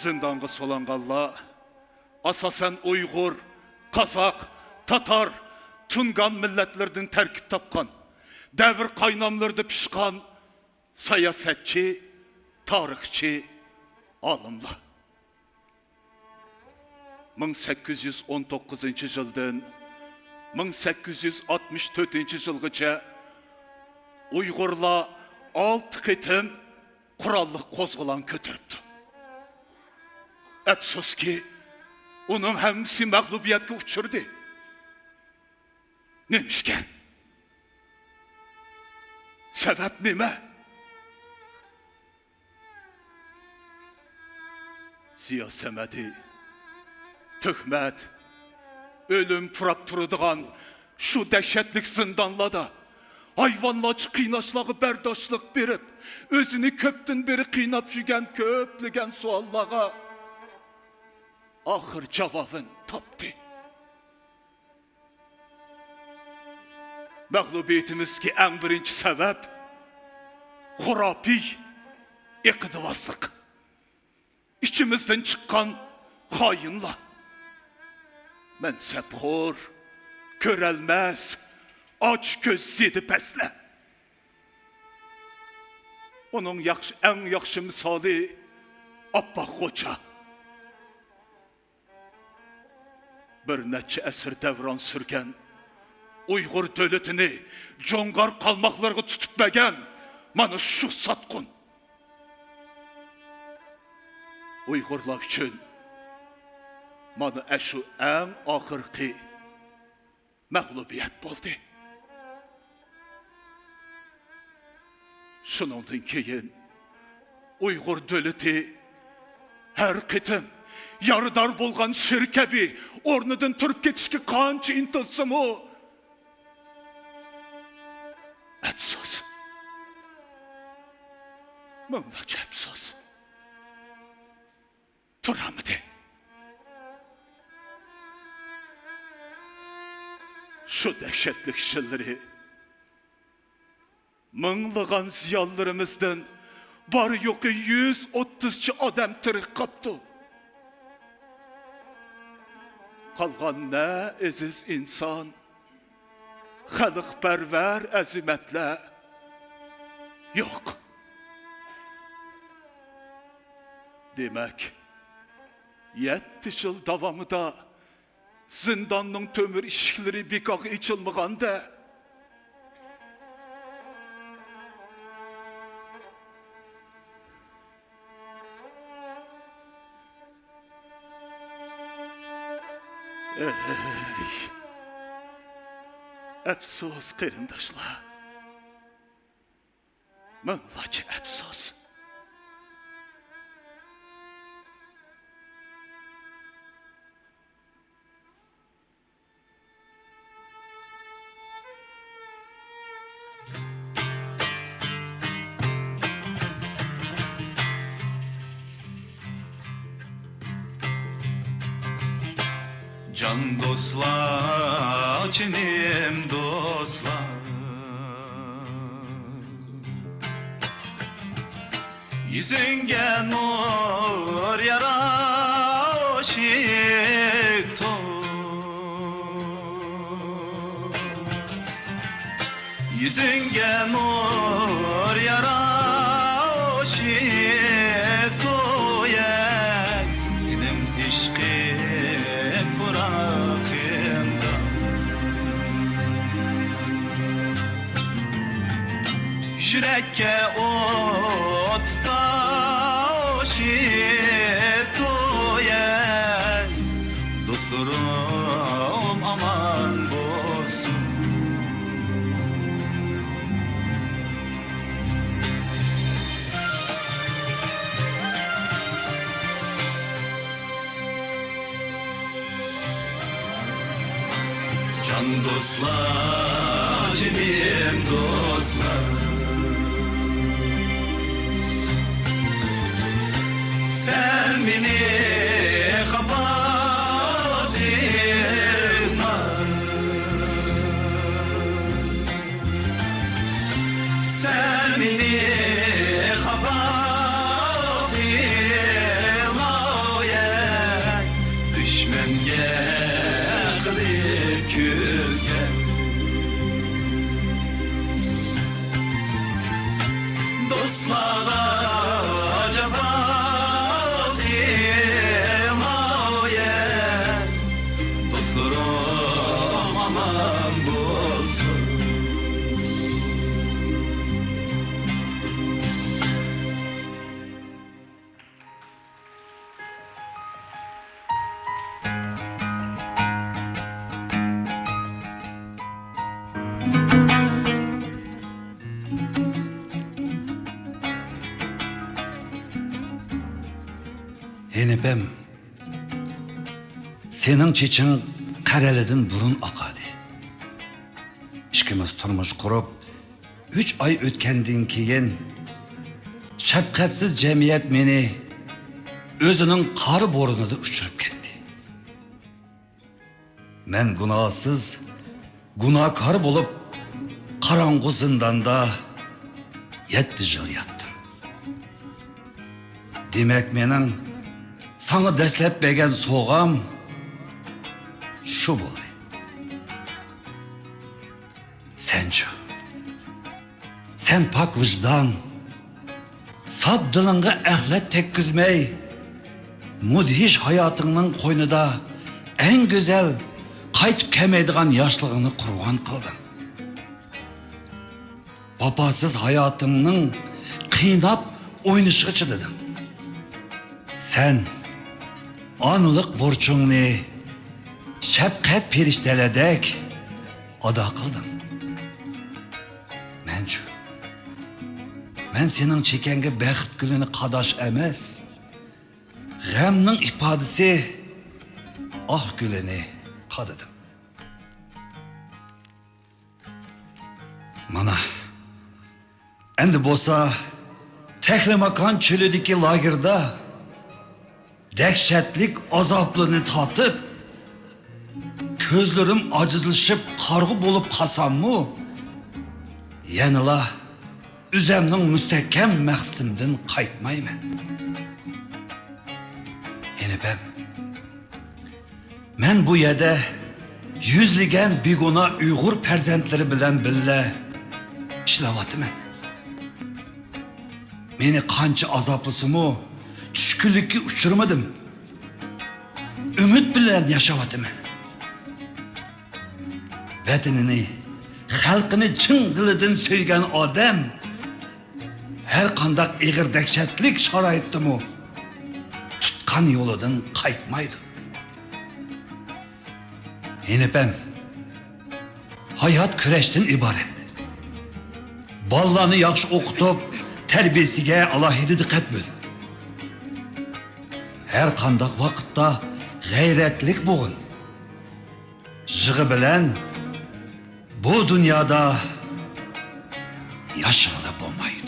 زىندانغا سولانغانلار ئاساسەن ئۇيغۇر، قازاق، تاتار، تۇڭگان مىللەتلىرىدىن تەركىب تاپقان، دەۋر قايناملىرىدا پىشقان ساياسەتچى، تارىخچى، ئالىملار. مىڭ سەككىز يۈز ئون توققۇزىنچى يىلدىن مىڭ سەككىز يۈز ئاتمىش تۆتىنچى يىلغىچە ئۇيغۇرلار ئالتە قېتىم قوراللىق قوزغىلاڭ كۆتۈرۈپتۇ. ئەپسۇسكى، ئۇنىڭ ھەممىسى مەغلۇبىيەتكە ئۇچرىدى. نېمىشقا؟ سەۋەب نېمە؟ زىيا سەمەدى تۆھمەت، ئۆلۈم پۇراپ تۇرىدىغان شۇ دەھشەتلىك زىندانلاردا ھايۋانلارچە قىيناشلارغا بەرداشلىق بېرىپ، ئۆزىنى كۆپتىن بېرى قىيناپ يۈرگەن كۆپلىگەن سوئاللارغا ئاخىر جاۋابىنى تاپتى. مەغلۇبىيىتىمىزدىكى ئەڭ بىرىنچى سەۋەب خۇراپىي، ئېقىدىۋازلىق. ئىچىمىزدىن چىققان خائىنلار. مەنسەپخور، كۆرەلمەس، ئاچكۆز زېدە پەسلەر. ئۇنىڭ ياخشى، ئەڭ ياخشى مىسالى ئاپپاق خوجا. بىر نەچچە ئەسىر دەۋران سۈرگەن ئۇيغۇر دۆلىتىنى جۇڭغار قالماقلىرىغا تۇتۇپ بەرگەن مانا شۇ ساتقۇن. ئۇيغۇرلار ئۈچۈن مانا ئەشۇ ئەڭ ئاخىرقى مەغلۇبىيەت بولدى. شۇنىڭدىن كېيىن ئۇيغۇر دۆلىتى ھەر قېتىم يارىدار بولغان شىر كەبى ئورنىدىن تۇرۇپ كېتىشكە قانچە ئىنتىلسىمۇ، ئەپسۇس، مىڭلارچە ئەپسۇس، تۇرالمىدى. شۇ دەھشەتلىك شىللىرى مىڭلىغان زىيالىيلىرىمىزدىن بار-يوقى يۈز ئوتتۇزچە ئادەم تىرىك قاپتۇ. قالغان نە ئەزىز ئىنسان، خەلقپەرۋەر ئەزىمەتلەر يوق. دېمەك، يەتتە يىل داۋامىدا زىنداننىڭ تۆمۈر ئىشىكلىرى بىكارغا ئېچىلمىغاندا، ئەي، ئەپسۇس قېرىنداشلار، مىڭلارچە ئەپسۇس. جان دوستلار، جېنىم دوستلار، يۈزۈڭگە نۇر يارار ئوشۇق توي. يۈزۈڭگە نۇر يارار ئوشۇق توي، سېنىڭ ئىشقىڭ پۇراقىمدا. يۈرەككە ئوت تۇتار ئوشۇق توي، دوستلىرىم ئامان بولسۇن. جان دوستلار، جېنىم دوستلار، سەن مېنى خاپا قىلما. سەن مېنى خاپا قىلماي، دۈشمەنگە قىلىپ كۈلكە. دوستلارغا جاپا قىلماي، دوستلىرىم ئامان بولسۇن. ھېنىپەم، سېنىڭ چېچىڭ قەرەلىدىن بۇرۇن ئاقادى. ئىككىمىز تۇرمۇش قۇرۇپ، ئۈچ ئاي ئۆتكەندىن كېيىن، شەپقەتسىز جەمئىيەت مېنى ئۆزىنىڭ قارا بورىنىدا ئۇچۇرۇپ كەتتى. مەن گۇناھسىز، گۇناھكار بولۇپ، قاراڭغۇ زىنداندا يەتتە يىل ياتتىم. دېمەك، مېنىڭ ساڭا دەسلەپ بەرگەن سوۋغام شۇ بولدى. سەنچۇ؟ سەن پاك ۋىجدان، ساپ دىلىڭغا ئەخلەت تەگكۈزمەي، مۇدھىش ھاياتىڭنىڭ قوينىدا ئەڭ گۈزەل، قايتىپ كەلمەيدىغان ياشلىقىڭنى قۇربان قىلدىڭ. ۋاپاسىز ھاياتىڭنىڭ قىيناپ ئوينىشىغا چىدىدىڭ. سەن ئانىلىق بۇرچۇڭنى شەپقەت پېرىشتەلەردەك ئادا قىلدىڭ. مەنچۇ؟ مەن سېنىڭ چېكەڭگە بەخت گۈلىنى قاداش ئەمەس، غەمنىڭ ئىپادىسى ئاق گۈلىنى قادىدىم. مانا، ئەمدى بولسا تەكلىماكان چۆلىدىكى لاگېردا دەھشەتلىك ئازابلىرىنى تارتىپ، كۆزلىرىم ئاجىزلىشىپ قارىغۇ بولۇپ قالساممۇ، يەنىلا ئۆزەمنىڭ مۇستەھكەم مەقسىتىمدىن قايتمايمەن. ھېنىپەم، مەن بۇ يەردە يۈزلىگەن بىگۇناھ ئۇيغۇر پەرزەنتلىرى بىلەن بىللە ئىشلەۋاتىمەن. مېنى قانچە ئازابلىسىمۇ، چۈشكۈنلۈككە ئۇچرىمىدىم. ئۈمىد بىلەن ياشاۋاتىمەن. ۋەتىنىنى، خەلقىنى چىن دىلىدىن سۆيگەن ئادەم ھەر قانداق ئېغىر دەھشەتلىك شارائىتتىمۇ تۇتقان يولىدىن قايتمايدۇ. ھېنىپەم، ھايات كۈرەشتىن ئىبارەت. بالىلارنى ياخشى ئوقۇتۇپ، تەربىيەسىگە ئالاھىدە دىققەت بۆل. ھەر قانداق ۋاقىتتا غەيرەتلىك بولغىن. يىغا بىلەن بۇ دۇنيادا ياشىغىلى بولمايدۇ.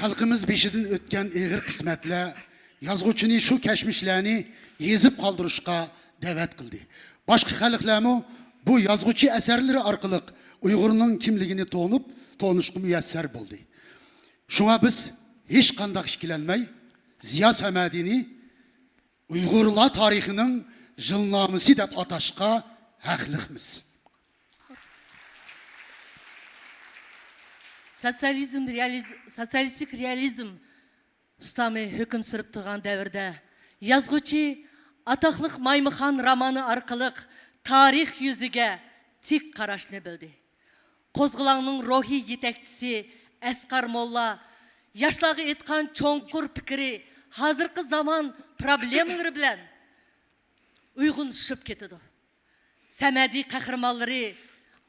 خەلقىمىز بېشىدىن ئۆتكەن ئېغىر قىسمەتلەر يازغۇچىنى شۇ كەچمىشلەرنى يېزىپ قالدۇرۇشقا دەۋەت قىلدى. باشقا خەلقلەرمۇ بۇ يازغۇچى ئەسەرلىرى ئارقىلىق ئۇيغۇرنىڭ كىملىكىنى تونۇپ، تونۇشقا مۇيەسسەر بولدى. شۇڭا بىز ھېچقانداق ئىككىلەنمەي، زىيا سەمەدىنى ئۇيغۇرلار تارىخىنىڭ يىلنامىسى دەپ ئاتاشقا ھەقلىقمىز. سوتسىيالىزم، رېئالىز-، سوتسىيالىستىك رېئالىزم ئۇستامى ھۆكۈم سۈرۈپ تۇرغان دەۋردە يازغۇچى ئاتاقلىق مايمۇخان رومانى ئارقىلىق تارىخ يۈزىگە تىك قاراشنى بىلدى. قوزغىلاڭنىڭ روھىي يېتەكچىسى ئەسقەر موللا ياشلارغا ئېيتقان چوڭقۇر پىكرى ھازىرقى زامان پروبلېمىلىرى بىلەن ئۇيغۇنلىشىپ كېتىدۇ. سەمەدى قەھرىمانلىرى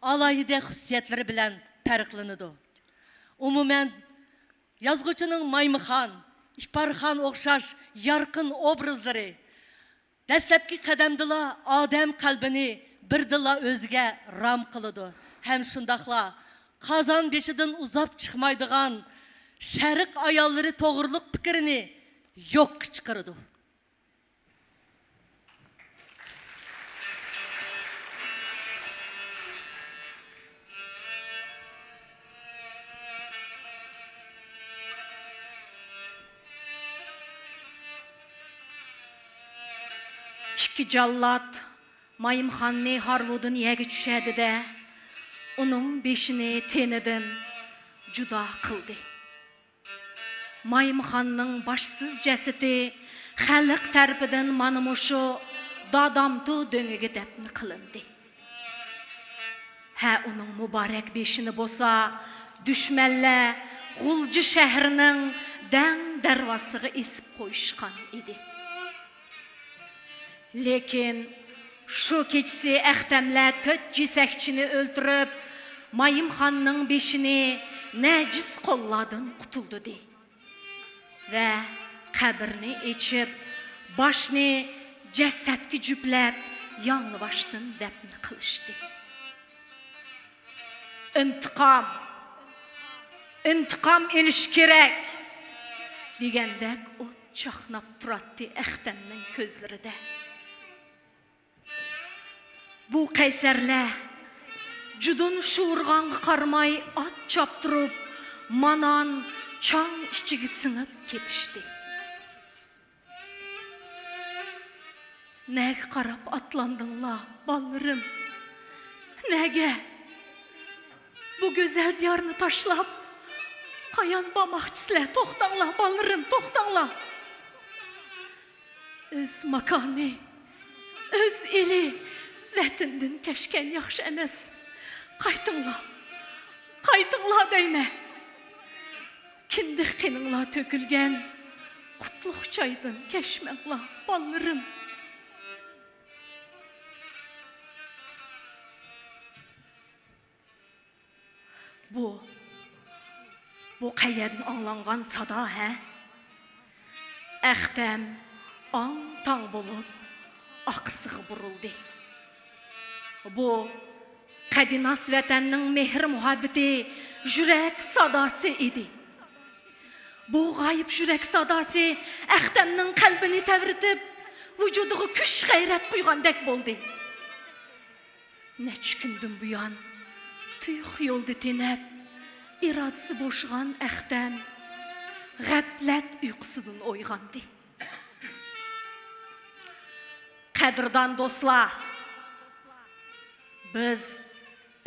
ئالاھىدە خۇسۇسىيەتلىرى بىلەن پەرقلىنىدۇ. ئومۇمەن، يازغۇچىنىڭ مايمۇخان، ئىپارخان ئوخشاش يارقىن ئوبرازلىرى دەسلەپكى قەدەمدىلا ئادەم قەلبىنى بىردىنلا ئۆزىگە رام قىلىدۇ ھەم شۇنداقلا قازان بېشىدىن ئۇزاپ چىقمايدىغان شەرق ئاياللىرى توغرۇلۇق پىكرىنى يوققا چىقىرىدۇ. ئىككى جاللات مايمۇخاننى ھارۋىدىن يەرگە چۈشەردى-دە، ئۇنىڭ بېشىنى تېنىدىن جۇدا قىلدى. مايمۇخاننىڭ باشسىز جەسىتى خەلق تەرىپىدىن مانا مۇشۇ دادامتۇ دۆڭىگە دەپنە قىلىندى. ھە، ئۇنىڭ مۇبارەك بېشىنى بولسا دۈشمەنلەر غۇلجا شەھىرىنىڭ دەڭ دەرۋازىسىغا ئېسىپ قويۇشقان ئىدى. لېكىن شۇ كېچىسى ئەختەملەر تۆت جېسەكچىنى ئۆلتۈرۈپ، مايىمخاننىڭ بېشىنى نەجىس قوللاردىن قۇتۇلدىدى ۋە قەبرىنى ئېچىپ، باشنى جەسەتكە جۈپلەپ، ياڭلىۋاشتىن دەپنە قىلىشتى. «ئىنتىقام، ئىنتىقام ئېلىش كېرەك!» دېگەندەك ئوت چاقناپ تۇراتتى ئەختەمنىڭ كۆزلىرىدە. بۇ قەيسەرلەر جۇدۇن شۇۋۇرغانغا قارىماي ئات چاپتۇرۇپ، مانان چاڭ ئىچىگە سىڭىپ كېتىشتى. نەگە قاراپ ئاتلاندىڭلار، بالىلىرىم؟ نەگە؟ بۇ گۈزەل دىيارنى تاشلاپ، قايان بارماقچىسىلەر؟ توختاڭلار، بالىلىرىم، توختاڭلار! ئۆز ماكانى، ئۆز ئېلى، ۋەتىنىدىن كەچكەن ياخشى ئەمەس. قايتىڭلار، قايتىڭلار دەيمەن. كىندىك قېنىڭلار تۆكۈلگەن قۇتلۇق جايدىن كەچمەڭلار، بالىلىرىم. بۇ، بۇ قەيەردىن ئاڭلانغان سادا، ھە؟ ئەختەم ئاڭ-تاڭ بولۇپ ئاقىسىغا بۇرۇلدى. بۇ قەدىناس ۋەتەننىڭ مېھىر-مۇھەببىتى، يۈرەك ساداسى ئىدى. بۇ غايىب يۈرەك ساداسى ئەختەمنىڭ قەلبىنى تەۋرىتىپ، ۋۇجۇدىغا كۈچ-غەيرەت قۇيغاندەك بولدى. نەچچە كۈندىن بۇيان تۇيۇق يولدا تېنەپ، ئىرادىسى بوشىغان ئەختەم غەپلەت ئۇيقۇسىدىن ئويغاندى. قەدىردان دوستلار، بىز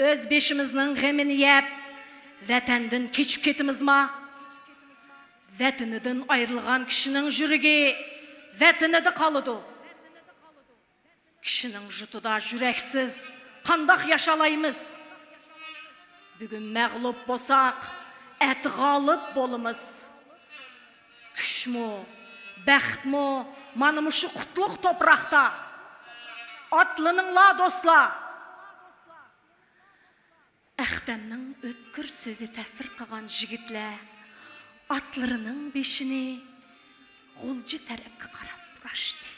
ئۆز بېشىمىزنىڭ غېمىنى يەپ، ۋەتەندىن كېچىپ كېتىمىزما؟ ۋەتىنىدىن ئايرىلغان كىشىنىڭ يۈرىكى ۋەتىنىدە قالىدۇ. كىشىنىڭ ژۇتىدا يۈرەكسىز قانداق ياشالايمىز؟ بۈگۈن مەغلۇپ بولساق، ئەتە غالىب بولىمىز. كۈچمۇ، بەختمۇ مانا مۇشۇ قۇتلۇق توپراقتا. ئاتلىنىڭلار، دوستلار! ئەختەمنىڭ ئۆتكۈر سۆزى تەسىر قىلغان يىگىتلەر ئاتلىرىنىڭ بېشىنى غۇلجا تەرەپكە قاراپ بۇراشتى.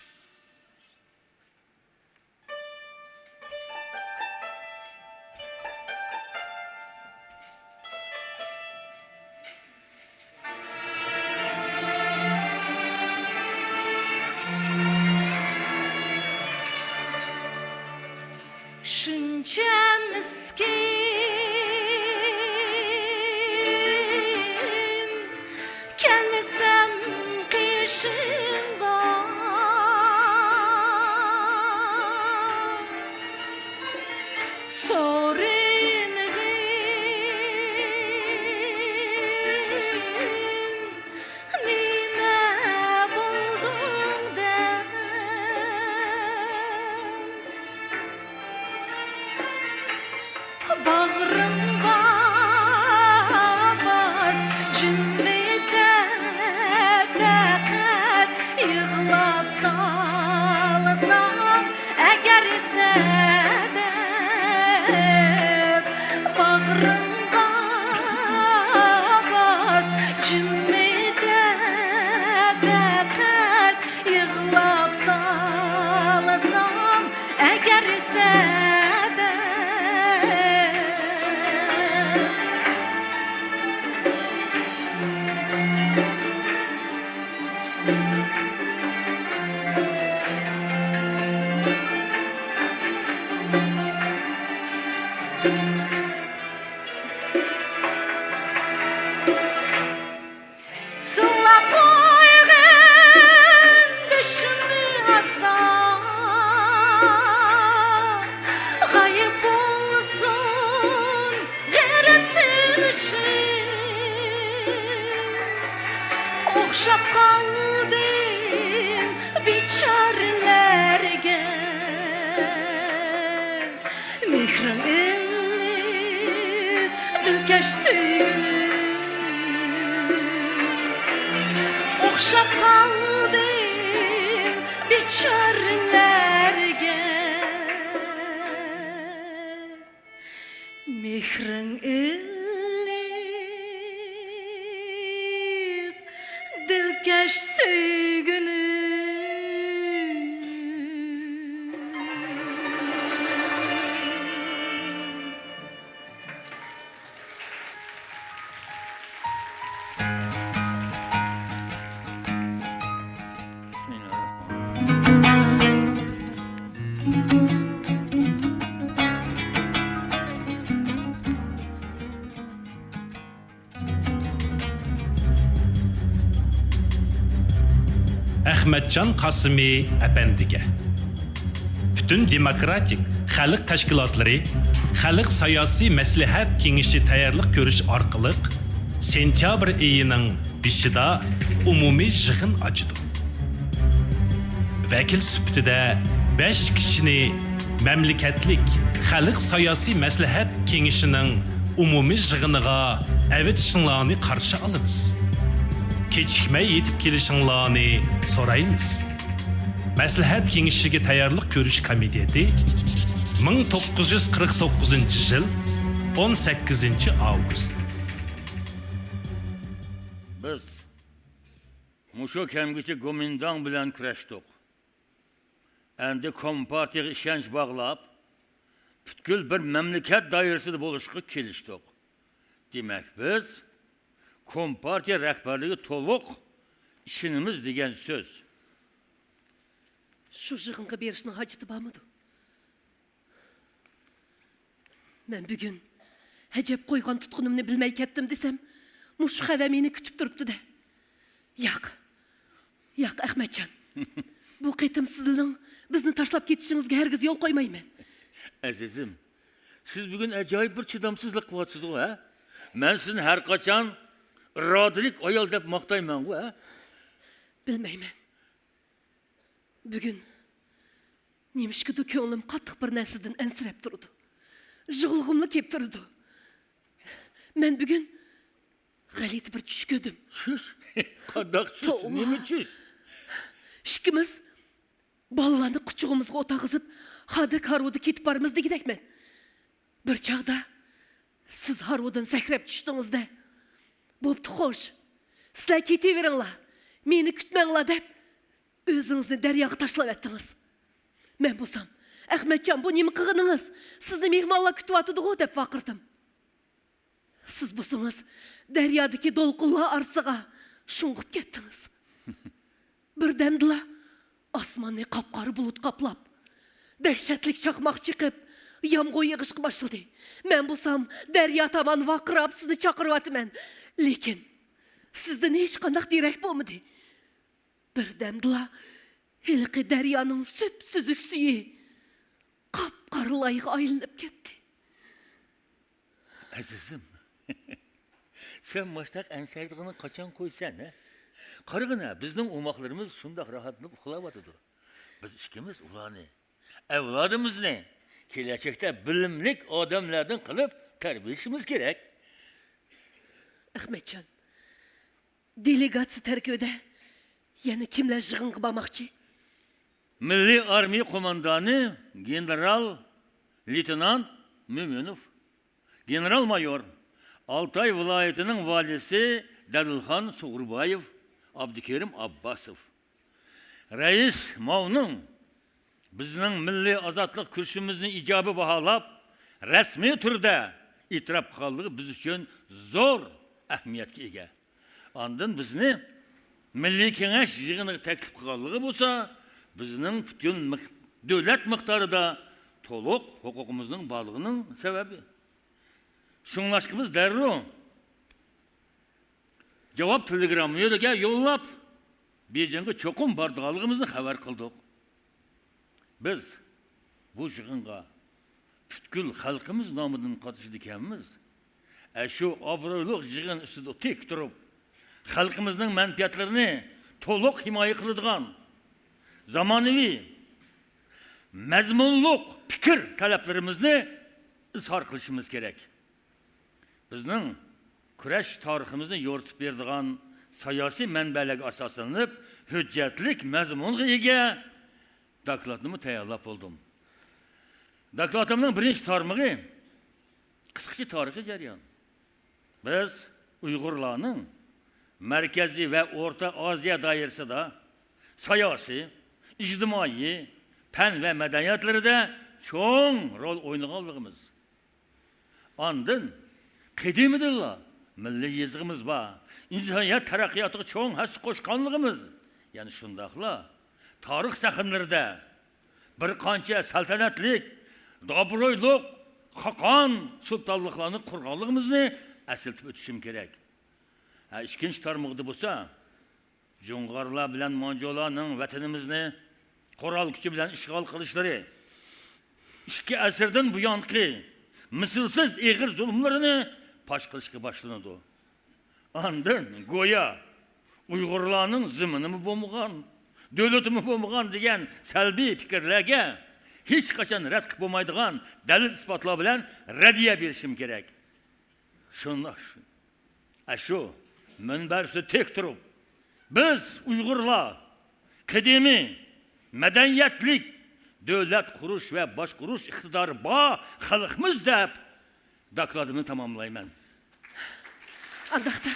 شۇنچە مىسكىن، كەلسەم قېشىڭغا، سورىنىغىن، نېمە بولدۇڭ دەپ. باغرىڭغا باس، جىممىدە پەقەت يىغلاپ سالسام، ئەگەر سەدەپ باغرىڭغا باس، جىممىدە پەقەت يىغلاپ سالسام، ئەگەر سەدەپ. سىلاپ قويغىن بېشىمنى ئاستا، غايىب بولسۇن غېرىبسىنىشىم. ئوخشاپ قالدىم بىچارىلەرگە. مېھرىڭ ئىللىق، دىلكەش سۆيگۈلۈم، ئوخشاپ قالدىم بىچارىلەرگە. مېھرىڭ ئىللىق، دىلكەش سۆيگۈنۈم. ئەخمەتجان قاسىمى ئەپەندىگە، پۈتۈن دېموكراتىك خەلق تەشكىلاتلىرى خەلق ساياسىي مەسلىھەت كېڭىشى تەييارلىق كۆرۈش ئارقىلىق سېنتيابىر ئېيىنىڭ بېشىدا ئومۇمىي يىغىن ئاچىدۇ. ۋەكىل سۈپىتىدە بەش كىشىنى مەملىكەتلىك خەلق ساياسىي مەسلىھەت كېڭىشىنىڭ ئومۇمىي يىغىنىغا ئەۋېتىشىڭلارنى قارشى ئالىمىز. كېچىكمەي يېتىپ كېلىشىڭلارنى سورايمىز. مەسلىھەت كېڭىشىگە تەييارلىق كۆرۈش كومىتېتى، مىڭ توققۇز يۈز قىرىق توققۇزىنچى يىل، ئون سەككىزىنچى ئاۋگۇست. بىز مۇشۇ كەمگىچە گومىنداڭ بىلەن كۈرەشتۇق. ئەمدى كومپارتىيەگە ئىشەنچ باغلاپ، پۈتكۈل بىر مەملىكەت دائىرىسىدە بولۇشقا كېلىشتۇق. دېمەك، بىز كومپارتىيە رەھبەرلىكىگە تولۇق ئىشىنىمىز دېگەن سۆز. شۇ يىغىنغا بېرىشنىڭ ھاجىتى بارمىدۇ؟ مەن بۈگۈن ھەجەپ قويغان تۇتقىنىمنى بىلمەي كەتتىم دېسەم، مۇشۇ خەۋەر مېنى كۈتۈپ تۇرۇپتۇ-دە. ياق، ياق، ئەخمەتجان. بۇ قېتىم سىزنىڭ بىزنى تاشلاپ كېتىشىڭىزگە ھەرگىز يول قويمايمەن. ئەزىزىم، سىز بۈگۈن ئاجايىپ بىر چىدامسىزلىق قىلىۋاتىسىزغۇ، ھە؟ مەن سىزنى ھەرقاچان ئىرادىلىك ئايال دەپ ماختايمەنغۇ، ھە؟ بىلمەيمەن. بۈگۈن نېمىشقىدۇر كۆڭلۈم قاتتىق بىر نەرسىدىن ئەنسىرەپ تۇرىدۇ. يىغلىغۇملا كېلىپ تۇرىدۇ. مەن بۈگۈن غەلىتە بىر چۈش كۆردۈم. چۈش؟ قانداق چۈش؟ توۋا. نېمە چۈش؟ ئىككىمىز بالىلارنى قۇچىقىمىزغا ئولتۇرغۇزۇپ، خادىر كارۋىدا كېتىپ بارىمىز دېگۈدەكمەن. بىر چاغدا سىز ھارۋىدىن سەكرەپ چۈشتىڭىز-دە، بوپتۇ، خوش، سىلەر كېتىۋېرىڭلار، مېنى كۈتمەڭلار دەپ، ئۆزىڭىزنى دەرياغا تاشلاۋەتتىڭىز. مەن بولسام، ئەخمەتجان، بۇ نېمە قىلغىنىڭىز؟ سىزنى مېھمانلار كۈتۈۋاتىدىغۇ دەپ ۋارقىرىدىم. سىز بولسىڭىز دەريادىكى دولقۇنلار ئارىسىغا شۇڭغۇپ كەتتىڭىز. بىردەمدىلا ئاسماننى قاپقارا بۇلۇت قاپلاپ، دەھشەتلىك چاقماق چېقىپ، يامغۇر يېغىشقا باشلىدى. مەن بولسام دەريا تامان ۋارقىراپ سىزنى چاقىرىۋاتىمەن. لېكىن سىزدىن ھېچقانداق دېرەك بولمىدى. بىردەمدىلا ھېلىقى دەريانىڭ سۈپسۈزۈك سۈيى قاپقارا لايغا ئايلىنىپ كەتتى. ئەزىزىم، سەن ماشتاق ئەنسىرەيدىغىنىڭ قاچان قويىسەن، ھە؟ قارىغىنا، بىزنىڭ ئوماقلىرىمىز شۇنداق راھەتلىنىپ ئۇخلاۋاتىدۇ. بىز ئىككىمىز ئۇلارنى، ئەۋلادىمىزنى كېلەچەكتە بىلىملىك ئادەملەردىن قىلىپ تەربىيەلىشىمىز كېرەك. ئەخمەتجان، دېلېگاتسىيە تەركىبىدە يەنە كىملەر يىغىنغا بارماقچى؟ مىللىي ئارمىيە قوماندانى گېنېرال لېيتېنانت مۆمىنوف، گېنېرال مايور، ئالتاي ۋىلايىتىنىڭ ۋالىيسى دەلىلخان سۇغۇربايېۋ، ئابدۇكېرىم ئابباسوف. رەئىس ماۋنىڭ بىزنىڭ مىللىي ئازادلىق كۈرىشىمىزنى ئىجابىي باھالاپ، رەسمىي تۈردە ئېتىراپ قىلغانلىقى بىز ئۈچۈن زور ئەھمىيەتكە ئىگە. ئاندىن بىزنى مىللىي كېڭەش يىغىنىغا تەكلىپ قىلغانلىقى بولسا، بىزنىڭ پۈتكۈل مىق-، دۆلەت مىقدارىدا تولۇق ھوقۇقىمىزنىڭ بارلىقىنىڭ سەۋەبى. شۇڭلاشقا بىز دەررۇ جاۋاب تېلېگرامما يولىدا يوللاپ، بېيجىڭغا چوقۇم بارىدىغانلىقىمىزنى خەۋەر قىلدۇق. بىز بۇ يىغىنغا پۈتكۈل خەلقىمىز نامىدىن قاتنىشىدىكەنمىز. ئەشۇ ئابرۇيلۇق يىغىن ئۈستىدە تىك تۇرۇپ، خەلقىمىزنىڭ مەنپەئەتلىرىنى تولۇق ھىمايە قىلىدىغان زامانىۋى، مەزمۇنلۇق پىكىر تەلەپلىرىمىزنى ئىزھار قىلىشىمىز كېرەك. بىزنىڭ كۈرەش تارىخىمىزنى يورۇتۇپ بېرىدىغان ساياسىي مەنبەلەرگە ئاساسلىنىپ، ھۆججەتلىك مەزمۇنغا ئىگە دوكلاتنىمۇ تەييارلاپ بولدۇم. دوكلاتىمنىڭ بىرىنچى تارمىقى، قىسقىچە تارىخىي جەريان. بىز ئۇيغۇرلارنىڭ مەركەزىي ۋە ئورتا ئازىيا دائىرىسىدا سىياسىي، ئىجتىمائىي، پەن ۋە مەدەنىيەتلىرىدە چوڭ رول ئوينىغانلىقىمىز، ئاندىن قەدىمدىنلا مىللىي يېزىقىمىز بار، ئىنسانىيەت تەرەققىياتىغا چوڭ ھەسسە قوشقانلىقىمىز، يەنە شۇنداقلا تارىخ سەھنىلىرىدە بىر قانچە سەلتەنەتلىك، ئابرۇيلۇق خاقان سۇلتانلىقلارنى قۇرغانلىقىمىزنى ئەسلىتىپ ئۆتۈشۈم كېرەك. ھە، ئىككىنچى تارمىقىدا بولسا، جۇڭغارلار بىلەن مانجۇلارنىڭ ۋەتىنىمىزنى قورال كۈچى بىلەن ئىشغال قىلىشلىرى، ئىككى ئەسىردىن بۇيانقى مىسلىسىز ئېغىر زۇلۇملىرىنى پاش قىلىشقا باشلىنىدۇ. ئاندىن گويا ئۇيغۇرلارنىڭ زېمىنىمۇ بولمىغان، دۆلىتىمۇ بولمىغان دېگەن سەلبىي پىكىرلەرگە ھېچقاچان رەت قىلىپ بولمايدىغان دەلىل-ئىسپاتلار بىلەن رەددىيە بېرىشىم كېرەك. شۇنداق، ئەشۇ مۇنبەر ئۈستىدە تىك تۇرۇپ، بىز ئۇيغۇرلار قەدىمىي مەدەنىيەتلىك، دۆلەت قۇرۇش ۋە باشقۇرۇش ئىقتىدارى بار خەلقمىز دەپ دوكلاتىمنى تاماملايمەن. ئانداقتا،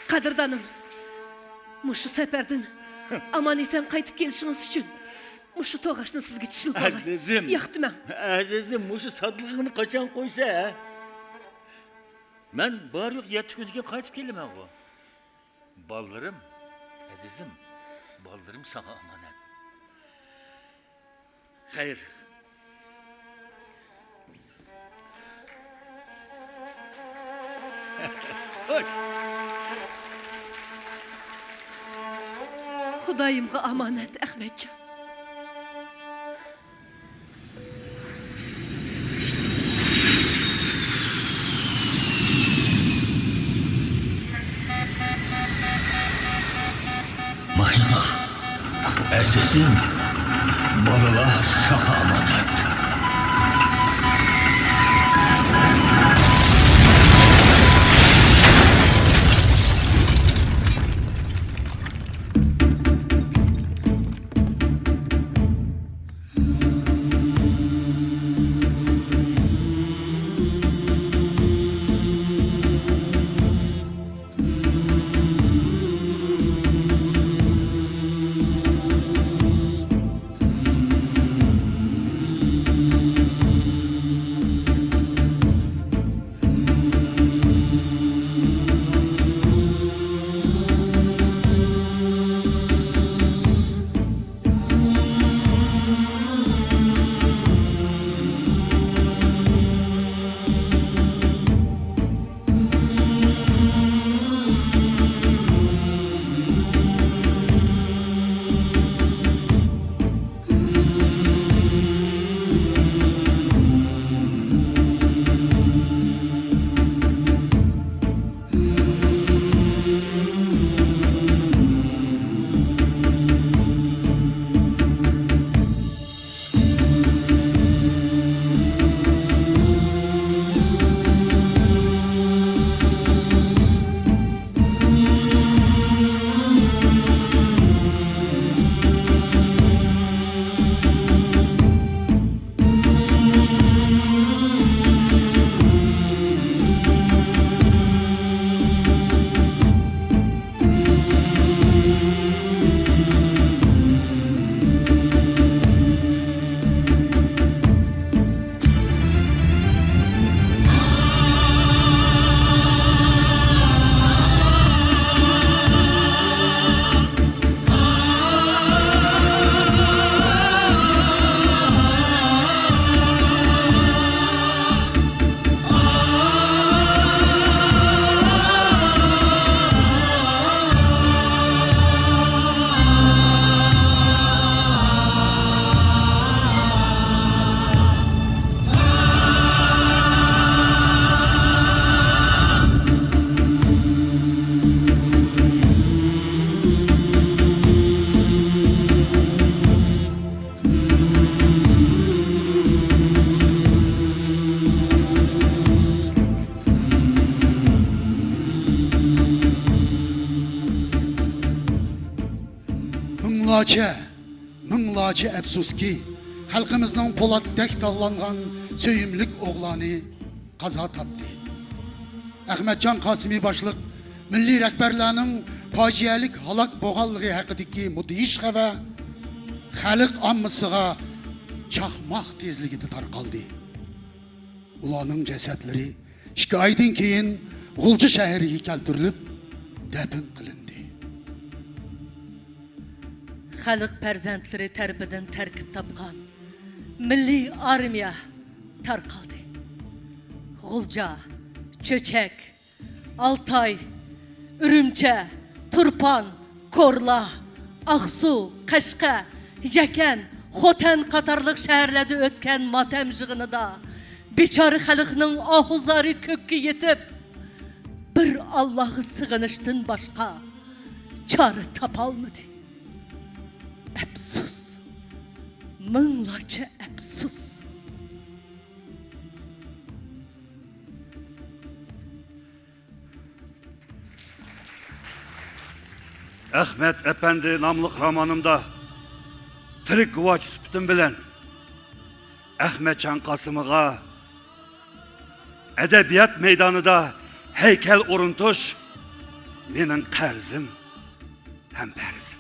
قەدىردانىم، مۇشۇ سەپەردىن ئامان-ئېسەن قايتىپ كېلىشىڭىز ئۈچۈن مۇشۇ توغاچنى سىزگە چىشلىتىۋالاي. ئەزىزىم. ياقتىمەن. ئەزىزىم، مۇشۇ سادىلىقىڭنى قاچان قويسا، ھە؟ مەن بار-يوق يەتتە كۈندىن كېيىن قايتىپ كېلىمەنغۇ. بالىلىرىم، ئەزىزىم، بالىلىرىم ساڭا ئامانەت. خەير. خوش. خۇدايىمغا ئامانەت، ئەخمەتجان. ماھىنۇر، ئەزىزىم، بالىلار ساڭا ئامانەت. مىڭلارچە، مىڭلارچە ئەپسۇسكى، خەلقىمىزنىڭ پولاتتەك تاۋلانغان سۆيۈملۈك ئوغلانى قازا تاپتى. ئەخمەتجان قاسىمى باشلىق مىللىي رەھبەرلەرنىڭ پاجىئەلىك ھالاك بولغانلىقى ھەققىدىكى مۇدھىش خەۋەر خەلق ئاممىسىغا چاقماق تېزلىكىدە تارقالدى. ئۇلارنىڭ جەسەتلىرى ئىككى ئايدىن كېيىن غۇلجا شەھىرىگە كەلتۈرۈلۈپ، دەپن قىلىندى. خەلق پەرزەنتلىرى تەرىپىدىن تەركىب تاپقان مىللىي ئارمىيە تارقالدى. غۇلجا، چۆچەك، ئالتاي، ئۈرۈمچە، تۇرپان، كورلا، ئاقسۇ، قەشقەر، يەكەن، خوتەن قاتارلىق شەھەرلەردە ئۆتكەن ماتەم يىغىنىدا بىچارە خەلقنىڭ ئاھۇ-زارى كۆككە يېتىپ، بىر ئاللاغا سېغىنىشتىن باشقا چارە تاپالمىدى. ئەپسۇس، مىڭلارچە ئەپسۇس. ئەخمەت ئەپەندى ناملىق رومانىمدا تىرىك گۇۋاچى سۈپىتىم بىلەن ئەخمەتجان قاسىمىغا ئەدەبىيات مەيدانىدا ھەيكەل ئورنىتىش مېنىڭ قەرزىم ھەم پەرزىم.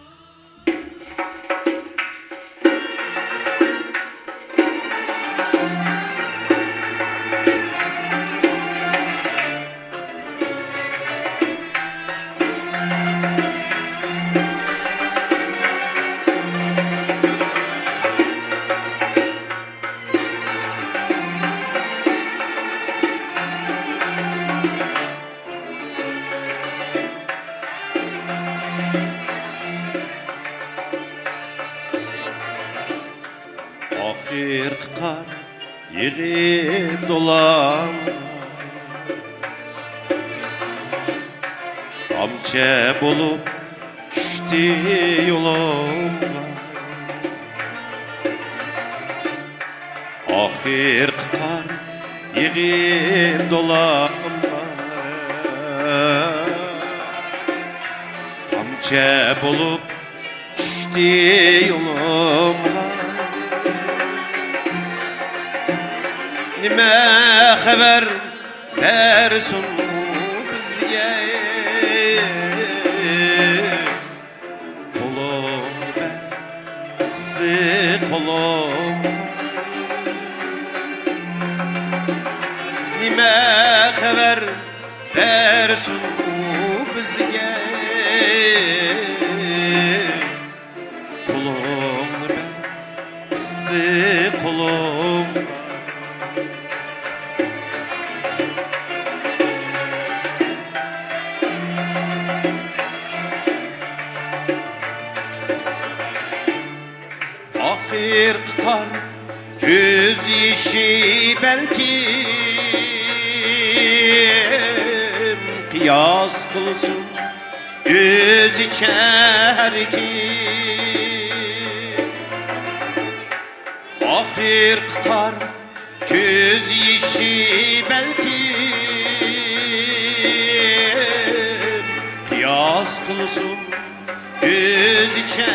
ئاخىرقى قار يېغىپ دولانغا، تامچە بولۇپ چۈشتى يولۇمغا. ئاخىرقى قار يېغىپ دولانغا، تامچە بولۇپ چۈشتى يولۇمغا. نېمە خەۋەر بەرسۇن بىزگە؟ قولۇڭ بەر، ئىسسىق قولۇڭ. نېمە خەۋەر بەرسۇن بىزگە؟ قولۇڭ بەر، ئىسسىق قولۇڭ. ئاخىرقى قار كۆز يېشى بەلكىم، قىياس قىلسۇن ئۆزىچە ھەركىم. ئاخىرقى قار كۆز يېشى بەلكىم، قىياس قىلسۇن ئۆزىچە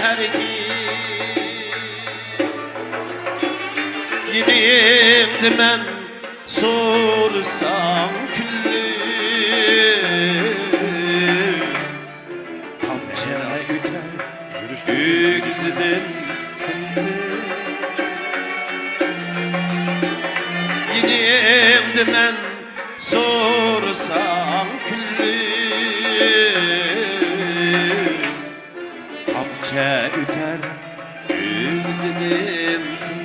ھەركىم. يېنىڭدا مەن سورىساڭ كۈنلۈك، تامچە ئۆتەر ئۆگزىدىن تىنتىپ. يېنىڭدا مەن سورىساڭ كۈنلۈك، تامچە ئۆتەر ئۆگزىدىن تىنتىپ.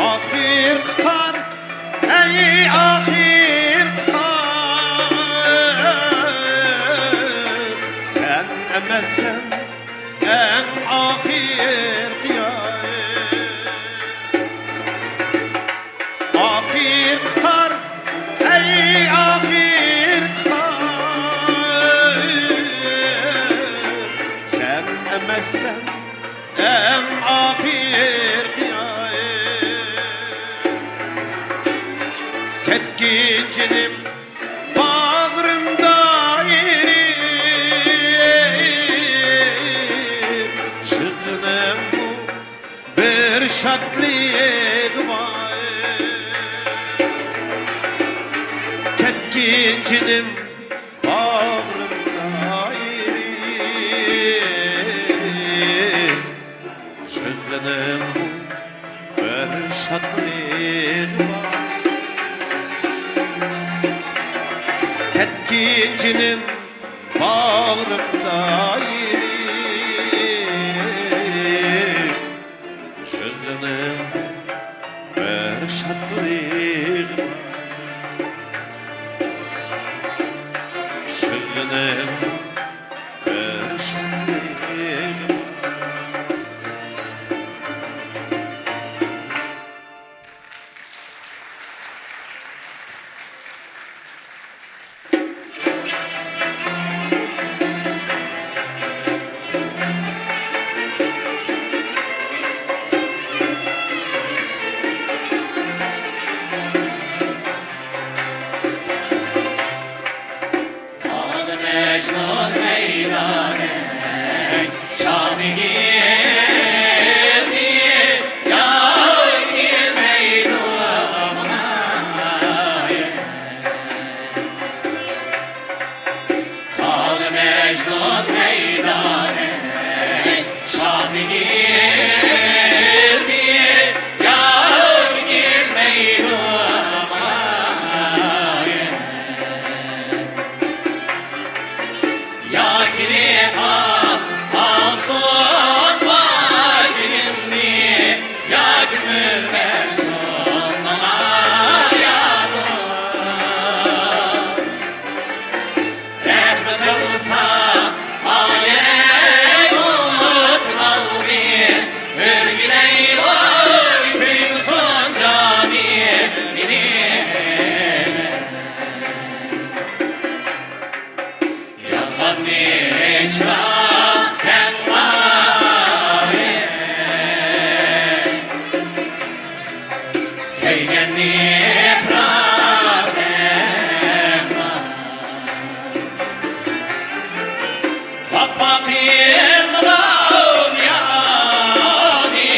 ئاخىرقى قار، ئەي ئاخىرقى قار، سەن ئەمەسسەن ئەڭ ئاخىرقى يار. ئاخىرقى قار، ئەي ئاخىرقى قار، ئەمەسسەن ئەڭ ئاخىرقى ئاي. كەتكىن جېنىم باغرىمدا ئېرىپ، يىغىنىڭمۇ بىر شادلىق بار. كەتكىن جېنىم باغرىمدا ئېرىپ، يىغىنىڭمۇ بىر شادلىق بار. كەتكىن جېنىم باغرىمدا ئېرىپ، يىغىنىڭمۇ بىر شادلىق بار. يىغىنىڭمۇ بىر شادلىق بار. مەجنۇن ھەيرانەك شادىگىلدى، يار كەلمەيدۇ ماڭا. مەجنۇن ھەيرانەك شادىگىلدى، يار كەلمەيدۇ ماڭا. يا كېلىپ ئالسۇن ۋاجىمنى، يا كۆڭۈل بەرسۇن ماڭا يا دوست. رەھمەت قىلسا ئايەت ئوت ئالغىن، ئۆرگىلەي ۋاي كۆيمىسۇن جانى مېنى. يانغاننى چىراغ تەڭلاي، كۆيگەننى پىراق تەڭلا. ۋاپا قىلمىغان يارنى،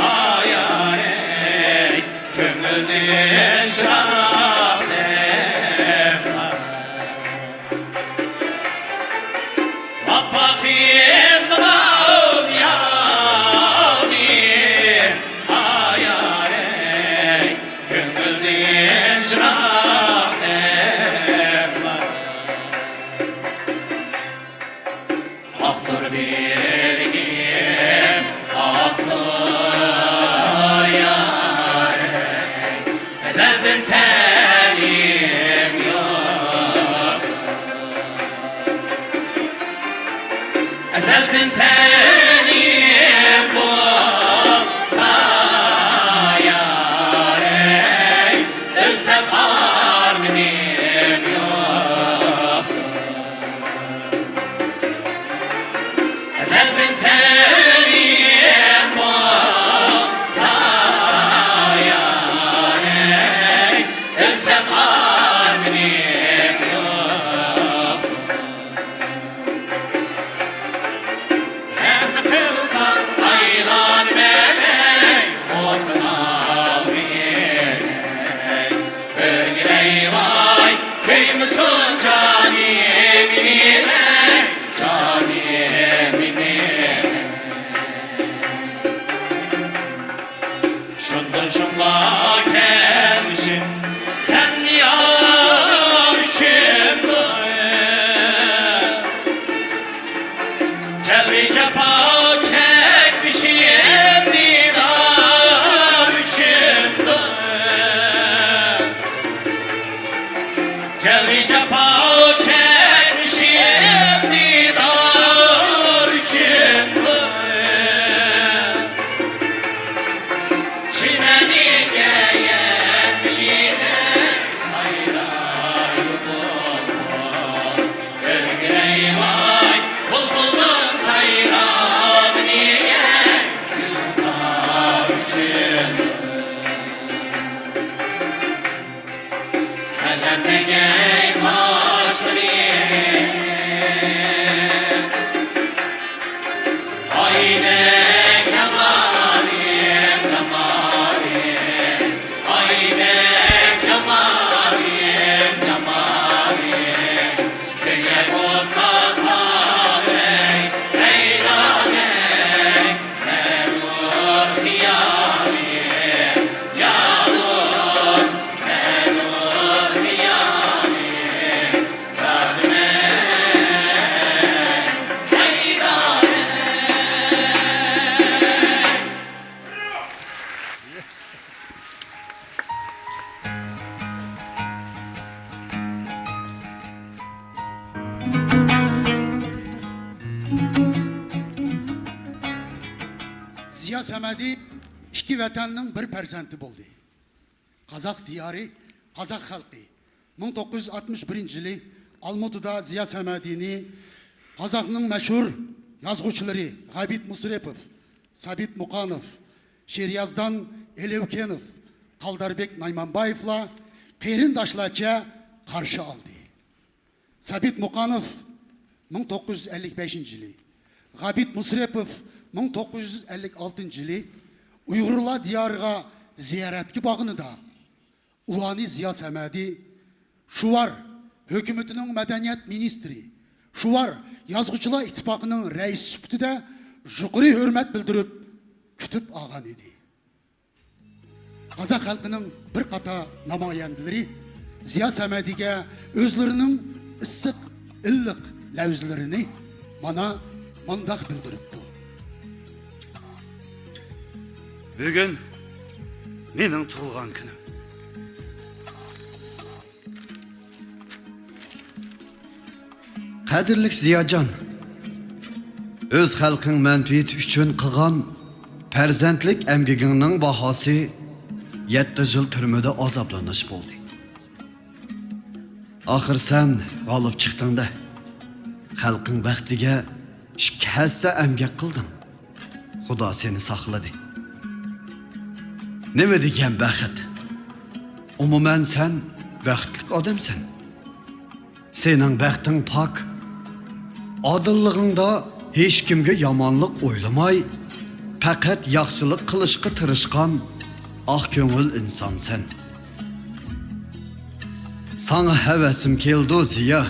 ئاي، ئاي، كۆڭۈلدىن چىراغ تەڭلا. ۋاپا قىلمىغان يارنى، ئاي، ئاي، كۆڭۈلدىن چىراغ تەڭلا. ئاقتۇر بىلگىم، ئاقتۇر يارەي، ئەزەلدىن تەلىيىم يوق. ئەزەلدىن تەلىيىم بولسا يارەي، ئۆلسەم ئارمىنىم يوق. ئەزەلدىن تەلىيىم بولسا يارەي، ئۆلسەم ئارمىنىم يوق. رەھمەت قىلساڭ ئايلانىمەن ئەي، ئوتۇن ئالغىن ئەي، ئۆرگىلەي ۋاي كۆيمىسۇن جانى مېنى ئەي، جانى مېنى. شۇندىن شۇڭغا كەلمىشىم سەن يار ئۈچۈندۇر. جەبرى جاپا چەكمىشىم دىدار ئۈچۈندۇر. جەبرى جاپا چەكمىشىم دىدار ئۈچۈندۇر. چىمەنلىككە يەتمىگەن سايرايدۇ بۇلبۇل. ئۆرگىلەي ۋاي بۇلبۇلدىن سايرايدۇ. ئايدەك جامالىم، جامالىم، ئايدەك جامالىم، جامالىم، كۆيۈپ ئوتقا سالەي، ھەيدالەي، مەندۇر خىيالىم، يالغۇز مەندۇر خىيالىم. زىيا سەمەدى ئىككى ۋەتەننىڭ بىر پەرزەنتى بولدى. قازاق دىيارى، قازاق خەلقى. مىڭ توققۇز يۈز ئاتمىش بىرىنچى يىلى ئالمۇتىدا زىيا سەمەدىنى قازاقنىڭ مەشھۇر يازغۇچىلىرى غابىت مۇسرېپوف، سابىت مۇقانوف، شېرىيازدان ئېلېۋكېنوف، قالداربېك نايمانبايېۋلار قېرىنداشلارچە قارشى ئالدى. سابىت مۇقانوف مىڭ توققۇز يۈز ئەللىك بەشىنچى يىلى، غابىت مۇسرېپوف مىڭ توققۇز يۈز ئەللىك ئالتىنچى يىلى ئۇيغۇرلار دىيارىغا زىيارەتكە بارغىنىدا، ئۇلارنى زىيا سەمەدى شۇۋار ھۆكۈمىتىنىڭ مەدەنىيەت مىنىستىرى، شۇۋار يازغۇچىلار ئىتتىپاقىنىڭ رەئىسى سۈپىتىدە يۇقىرى ھۆرمەت بىلدۈرۈپ كۈتۈپ ئالغان ئىدى. قازاق خەلقىنىڭ بىر قاتار نامايەندىلىرى زىيا سەمەدىگە ئۆزلىرىنىڭ ئىسسىق، ئىللىق لەۋزلىرىنى مانا مۇنداق بىلدۈرۈپتۇ. بۈگۈن مېنىڭ تۇغۇلغان كۈنۈم. قەدىرلىك زىياجان، ئۆز خەلقىڭ مەنپەئەتى ئۈچۈن قىلغان پەرزەنتلىك ئەمگىكىڭنىڭ باھاسى يەتتە يىل تۈرمىدە ئازابلىنىش بولدى. ئاخىر سەن غالىب چىقتىڭ-دە، خەلقىڭ بەختىگە ئىككى ھەسسە ئەمگەك قىلدىڭ. خۇدا سېنى ساقلىدى. نېمە دېگەن بەخت؟ ئومۇمەن، سەن بەختلىك ئادەمسەن. سېنىڭ بەختىڭ پاك. ئادىللىقىڭدا ھېچكىمگە يامانلىق ئويلىماي، پەقەت ياخشىلىق قىلىشقا تىرىشقان ئاق كۆڭۈل ئىنسانسەن. ساڭا ھەۋەسىم كېلىدۇ، زىيا.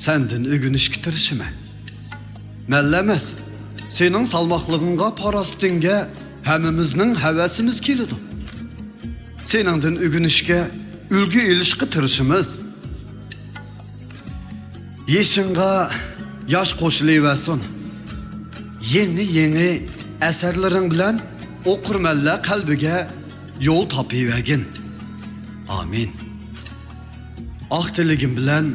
سەندىن ئۆگىنىشكە تىرىشىمەن. مەنلا ئەمەس، سېنىڭ سالماقلىقىڭغا، پاراسىتىڭگە ھەممىمىزنىڭ ھەۋەسىمىز كېلىدۇ. سېنىڭدىن ئۆگىنىشكە، ئۈلگە ئېلىشقا تىرىشىمىز. يېشىڭغا ياش قوشۇلۇۋەرسۇن. يېڭى-يېڭى ئەسەرلىرىڭ بىلەن ئوقۇرمەنلەر قەلبىگە يول تاپىۋەرگىن. ئامىن. ئاق تىلىكىم بىلەن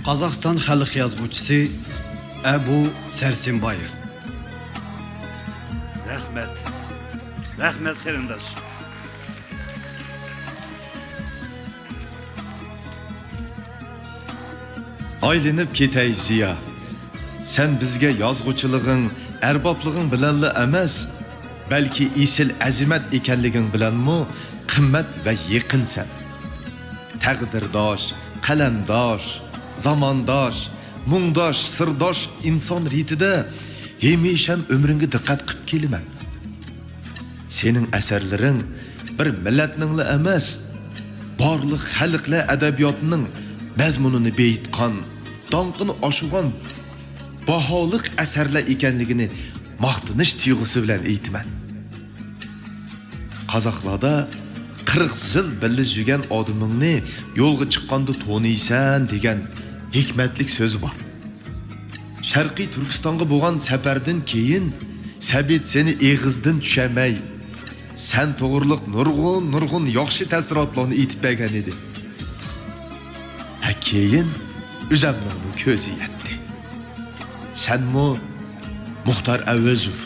قازاقىستان خەلق يازغۇچىسى ئەبۇ سەرسەنبايېۋ. رەھمەت. رەھمەت، قېرىنداش. ئايلىنىپ كېتەي زىيا، سەن بىزگە يازغۇچىلىقىڭ، ئەربابلىقىڭ بىلەنلا ئەمەس، بەلكى ئېسىل ئەزىمەت ئىكەنلىكىڭ بىلەنمۇ قىممەت ۋە يېقىنسەن. تەقدىرداش، قەلەمداش، زامانداش، مۇڭداش، سىرداش ئىنسان رېتىدە ھېمىشەم ئۆمرۈڭگە دىققەت قىپ كېلىمەن. سېنىڭ ئەسەرلىرىڭ بىر مىللەتنىڭلا ئەمەس، بارلىق خەلقلەر ئەدەبىياتىنىڭ مەزمۇنىنى بېيىتقان، داڭقىنى ئاشۇرغان باھالىق ئەسەرلەر ئىكەنلىكىنى ماختىنىش تۇيغۇسى بىلەن ئېيتىمەن. قازاقلاردا «قىرىق يىل بىللە يۈرگەن ئادىمىڭنى يولغا چىققاندا تونۇيسەن» دېگەن ھېكمەتلىك سۆز بار. شەرقىي تۈركىستانغا بولغان سەپەردىن كېيىن سەبىت سېنى ئېغىزدىن چۈشەرمەي، سەن توغرۇلۇق نۇرغۇن-نۇرغۇن ياخشى تەسىراتلارنى ئېيتىپ بەرگەن ئىدى. ھە، كېيىن ئۆزەمنىڭمۇ كۆزى يەتتى. سەنمۇ مۇختار ئەۋەزوف،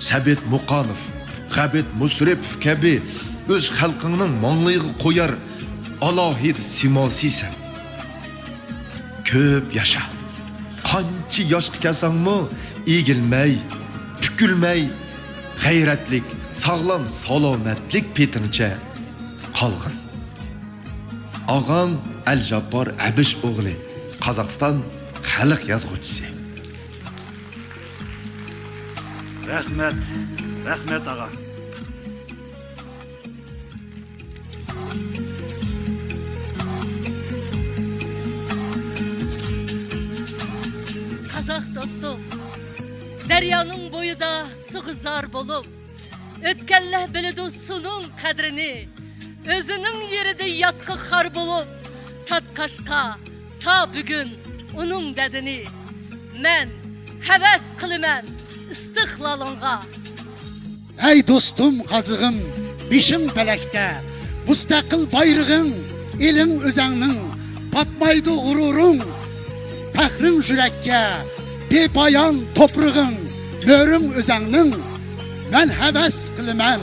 سەبىت مۇقانوف، غەبىت مۇسرېپوف كەبى ئۆز خەلقىڭنىڭ ماڭلىيىغا قويار ئالاھىدە سىماسىسەن. كۆپ ياشا. قانچە ياشقا كەلسەڭمۇ ئېگىلمەي، پۈكۈلمەي، غەيرەتلىك، ساغلام، سالامەتلىك پېتىڭچە قالغىن. ئاغاڭ ئەلجاببار ئەبىش ئوغلى، قازاقىستان خەلق يازغۇچىسى. رەھمەت، رەھمەت، ئاغا. قازاق دوستۇم، دەريانىڭ بويىدا سۇغا زار بولۇپ، ئۆتكەنلەر بىلىدۇ سۇنىڭ قەدرىنى. ئۆزىنىڭ يېرىدە ياتقا خار بولۇپ، تارتقاچقا تا بۈگۈن ئۇنىڭ دەردىنى. مەن ھەۋەس قىلىمەن ئىستىقلالىڭغا. ئەي دوستۇم قازىغىم، بېشىڭ پەلەكتە، مۇستەقىل بايرىغىڭ ئېلىڭ ئۆزەڭنىڭ، پاتمايدۇ غۇرۇرۇڭ، پەخرىڭ يۈرەككە، بىپايان توپرىغىڭ، مۆرىڭ ئۆزەڭنىڭ. مەن ھەۋەس قىلىمەن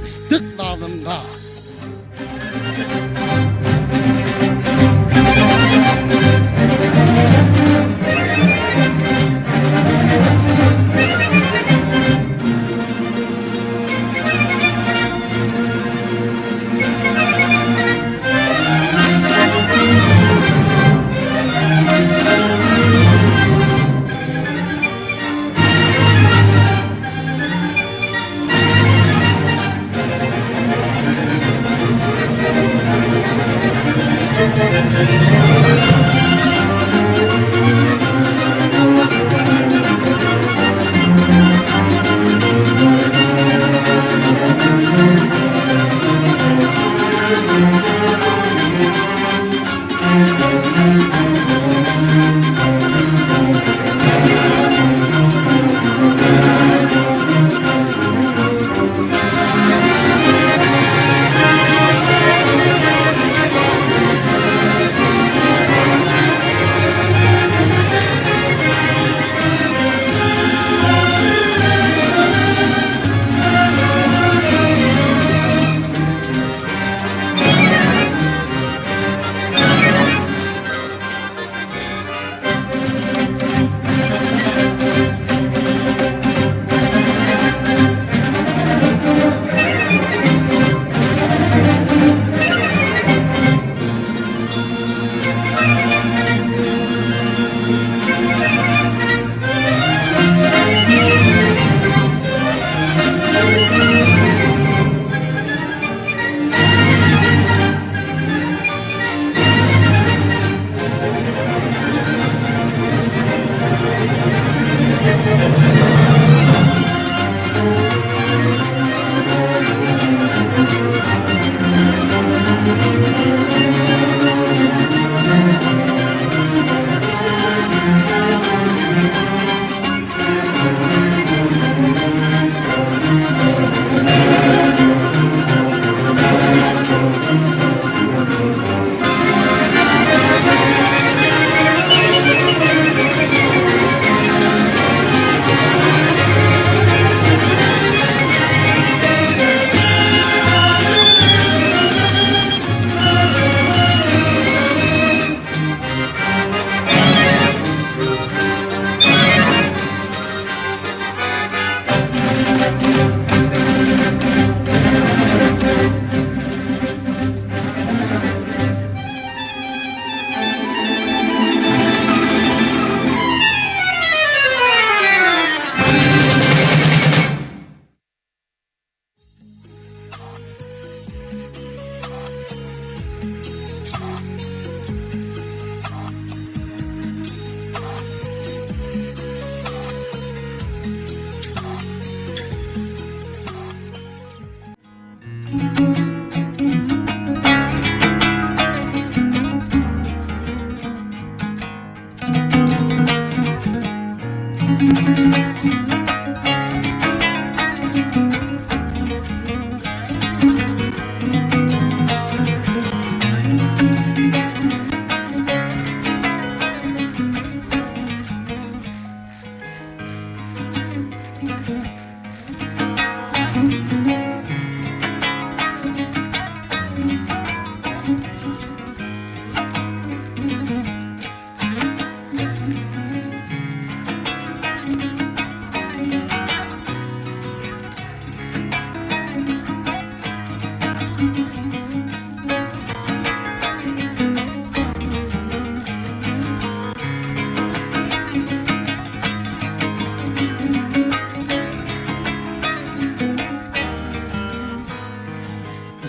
ئىستىقلالىڭغا.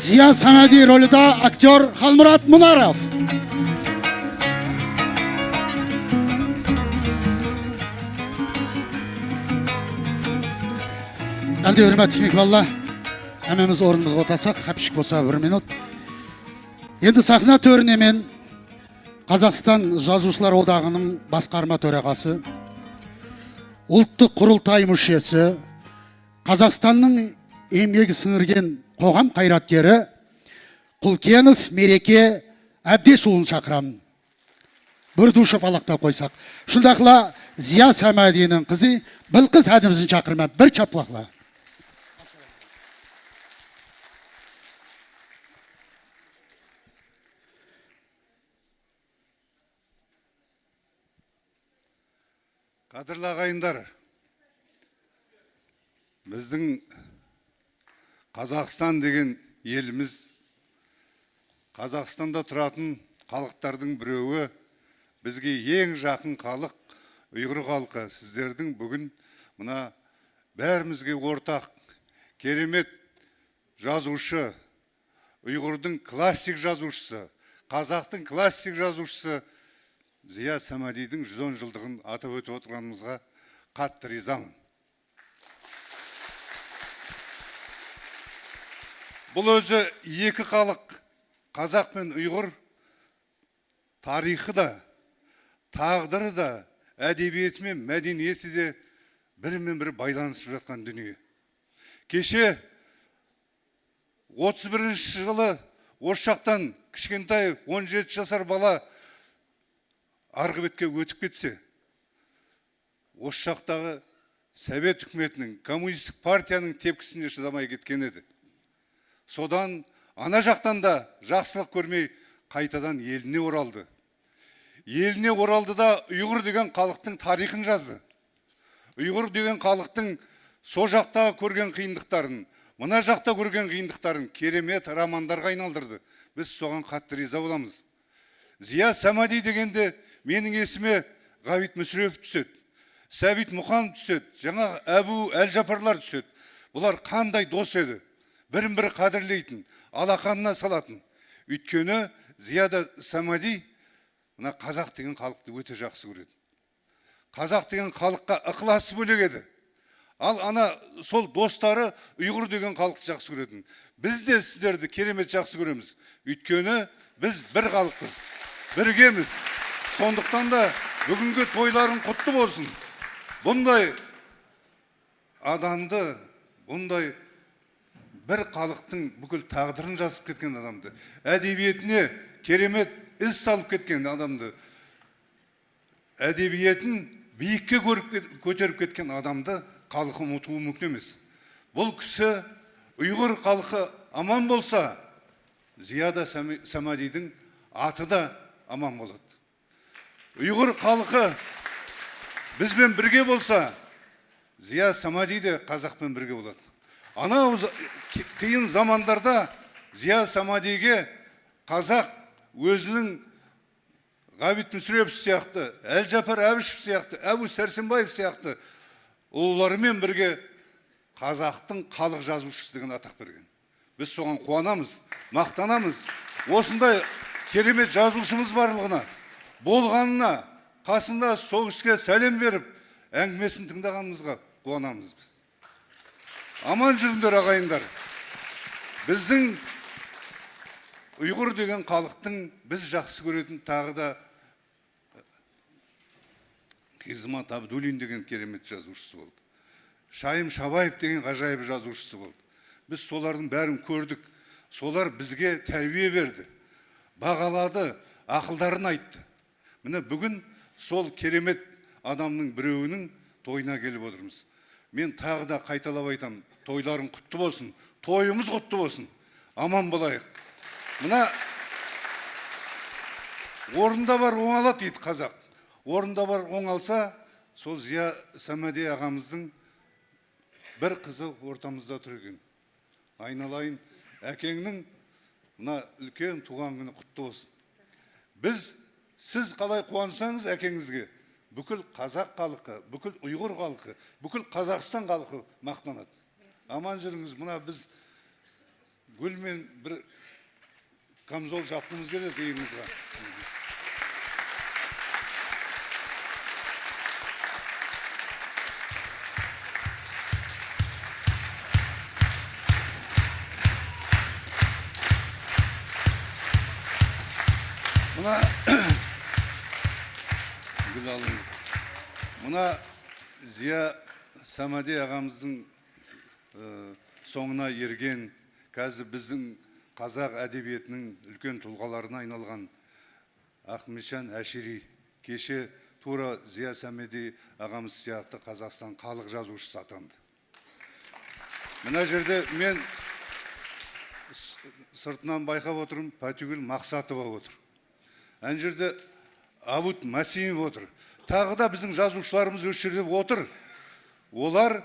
زىيا سەمەدى رولىدا ئاكتيور خالمۇرات مۇنارەف. ئەمدى ھۆرمەتلىك مېھمانلار، ھەممىمىز ئورنىمىزغا ئولتۇرساق، خەپ ئىش بولسا بىر مىنۇت. ئەمدى سەھنە تۆرىنى مەن قازاقىستان يازغۇچىلار ئوداغىنىڭ باشقارما تۆرىغاسى، ئۇلتتۇق قۇرۇلتاي مۇشتىسى، قازاقىستاننىڭ ئەمگەك سىڭدۈرگەن قوغام قايراتكىرى قۇلكېنوف مېرىكى ئەبدىش ئۇلۇنى چاقىرام. بىر دۇشۇپ ئالاقىدە قويساق. شۇنداقلا زىيا سەمەدىنىڭ قىزى بىلقىز ھەدىمىزنى چاقىرىمەن. بىر چاپلاقلا. قەدىرلىك ئاغىنىلەر، بىزنىڭ قازاقىستان دېگەن يېرىمىز، قازاقىستاندا تۇراتىن خەلقلەردىن بىرىۋى، بىزگە ئەڭ يېقىن خەلق ئۇيغۇر خەلقى. سىزلەرنىڭ بۈگۈن مۇنا بەرىمىزگە ئورتاق كېرەمەت يازغۇچى، ئۇيغۇرنىڭ كلاسسىك يازغۇچىسى، قازاقنىڭ كلاسسىك يازغۇچىسى زىيا سەمەدىنىڭ يۈز ئون يىللىقىنى ئاتاپ ئۆتۈپ ئولتۇرغىنىمىزغا قاتتىق رىزامەن. بۇ ئۆزى ئىككى خەلق، قازاق بىلەن ئۇيغۇر، تارىخىدا، تەقدىرىدە، ئەدەبىياتى بىلەن مەدەنىيىتىدە بىرمۇبىر بايلىنىشىپ ياتقان دۇنيا. كېچە ئوتتۇز بىرىنچى يىلى ئوشاقتىن كىچكىنتاي ئون يەتتە ياشار بالا ئارقا بەتكە ئۆتۈپ كەتسە، ئوشاقتاغى سوۋېت ھۆكۈمىتىنىڭ، كوممۇنىستىك پارتىيەنىڭ تەپكىسىنى چىدىماي كەتكەن ئىدى. سودان ئانا ياقتىن دا ياخشىلىق كۆرمەي، قايتىدىن ئېلىنى ئورالدى. ئېلىنى ئورالدى دا، ئۇيغۇر دېگەن خەلقنىڭ تارىخىنى يازدى. ئۇيغۇر دېگەن خەلقنىڭ سو ياقتا كۆرگەن قىيىنلىقلارنى، مانا ياقتا كۆرگەن قىيىنلىقلارنى كېرەمەت رومانلارغا ئايلاندۇردى. بىز سوغان قاتتىق رىزا بولىمىز. زىيا سەمەدى دېگەندە مېنىڭ ئېسىمگە غابىت مۇشرەپوف چۈشىدۇ، سەئىد مۇقانوف چۈشىدۇ، جاڭا ئەبۇ ئەلجاپارلار چۈشىدۇ. بۇلار قانداق دوست ئىدى. بىرىنى بىرى قەدىرلەيتىن، ئالاقاندا سالاتىن. ئۆيتكۈنى زىيا سەمەدى مانا قازاق دېگەن خەلقنى ئۆتە ياخشى كۆرىدۇ. قازاق دېگەن خەلققە ئىخلاسى بولۇق ئىدى. ئال ئانا سول دوستلىرى ئۇيغۇر دېگەن خەلقنى ياخشى كۆرىدۇ. بىز دە سىزلەرنى كېرەمەت ياخشى كۆرىمىز. ئۆيتكۈنى بىز بىر خەلقپىز. بىرگىمىز. شۇنداقتىن دا بۈگۈنكى تويلارنىڭ قۇتلۇق بولسۇن. بۇنداق ئادەمنى، بۇنداق بىر خەلقنىڭ پۈتكۈل تەقدىرىنى يازىپ كەتكەن ئادەمنى، ئەدەبىياتنى كېرەمەت ئىز سېلىپ كەتكەن ئادەمنى، ئەدەبىياتنى بىيىككە كۆرۈپ كەت-، كۆتۈرۈپ كەتكەن ئادەمنى خەلقى ئۇنتۇۋى مۇمكىن ئەمەس. بۇ كىشى ئۇيغۇر خەلقى ئامان بولسا، زىيا سەمە-، سەمەدىنىڭ ئاتى دا ئامان بولىدۇ. ئۇيغۇر خەلقى بىز بىلەن بىرگە بولسا، زىيا سەمەدى دە قازاق بىلەن بىرگە بولىدۇ. ئانا ئۇ ز-، قىيىن زامانلاردا زىيا سەمەدىگە قازاق ئۆزىنىڭ غابىت مۇشرەپوف سىياقتا، ئەلجاپار ئەبىشوف سىياقتا، ئەبۇ سەرسەنبايېف سىياقتا ئۇلار بىلەن بىرگە قازاقنىڭ خەلق يازغۇچىسى دېگەن ئاتاق بەرگەن. بىز سوغان قۇۋانىمىز، ماختىنىمىز. ئۇشۇنداق كېرەمەت يازغۇچىمىز بارلىقىنا، بولغانىنا، قاسىندا سوغۇشقا سەلام بېرىپ، ئەڭگىمىسىنى تىڭلىغىنىمىزغا قۇۋانىمىز بىز. ئامان يۈرۈڭلار، ئاغايىنلار. بىزنىڭ ئۇيغۇر دېگەن خەلقنىڭ بىز ياخشى كۆرىدىغان تاغىدا خىزمات ئابدۇللىن دېگەن كېرەمەت يازغۇچىسى بولدى. شايىم شابايېف دېگەن غاجايىپ يازغۇچىسى بولدى. بىز سولارنىڭ بارىنى كۆردۇق. سولار بىزگە تەربىيە بەردى. باغالادى، ئەقىللىرىنى ئېيتتى. مانا بۈگۈن سول كېرەمەت ئادەمنىڭ بىرىۋىنىڭ تويىنا كېلىپ ئولتۇرىمىز. مەن تاغىدا قايتالاپ ئېيتام، تويلارىڭ قۇتلۇق بولسۇن، تويىمىز قۇتلۇق بولسۇن، ئامان بولايىق. مانا، ئورنىدا بار ئوڭالاتتى دەيدۇ قازاق. ئورنىدا بار ئوڭالسا، سول زىيا سەمەدى ئاغامىزنىڭ بىر قىزى ئورتىمىزدا تۇرىدىكەن. ئاينالايىن، ئاكاڭنىڭ مانا ئۈلكەن تۇغان كۈنى قۇتلۇق بولسۇن. بىز، سىز قالاي قۇۋانساڭىز ئاكىڭىزگە، پۈتكۈل قازاق خەلقى، پۈتكۈل ئۇيغۇر خەلقى، پۈتكۈل قازاقىستان خەلقى ماختىنىدۇ. ئامان يۈرۈڭىز، مانا بىز Gülmen bir kamzol yapmamız gerek yayınımızga. Buna gül alınız. Buna Ziya Samadi ağamızın e, soñuna ergen, házir biziñ qazaq ádebiyatınıñ úlken tulǵalarına aynalǵan Aqmesjan Áshiriy keshi tuwra Ziya Sámediy ağamız sıyaqlı Qazaqstan xalıq jazıwshısı atandı. Mına jerde men s-, sırtınan bayqap otırım, Pátügül Maqsatova otır. Ana jerde Abut Masimov otır. Taǵı da biziñ jazıwshılarımız óshe jerde otır. Olar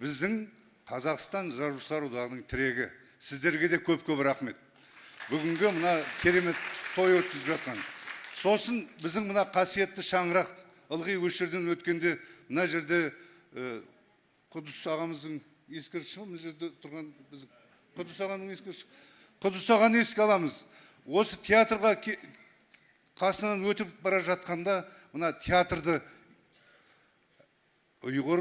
biziñ Qazaqstan Jazıwshılar odaǵınıñ tiregi. Sizlerge de kóp-kóp raxmet. Búgingi mına keremet toy ótkizip atqan. Sosın biziñ mına qásiyetli shańıraq ılǵıy óshe jerden ótkende mına jerde, e, Qudus aǵamızdıń eskirtishisi, mına jerde turǵan biziń Qudus aǵanıń eskirtishisi. Qudus aǵanı eske alamız. Osı teatrǵa ke-, qasınan ótip bara jatqanda mına teatrdı, Uyǵır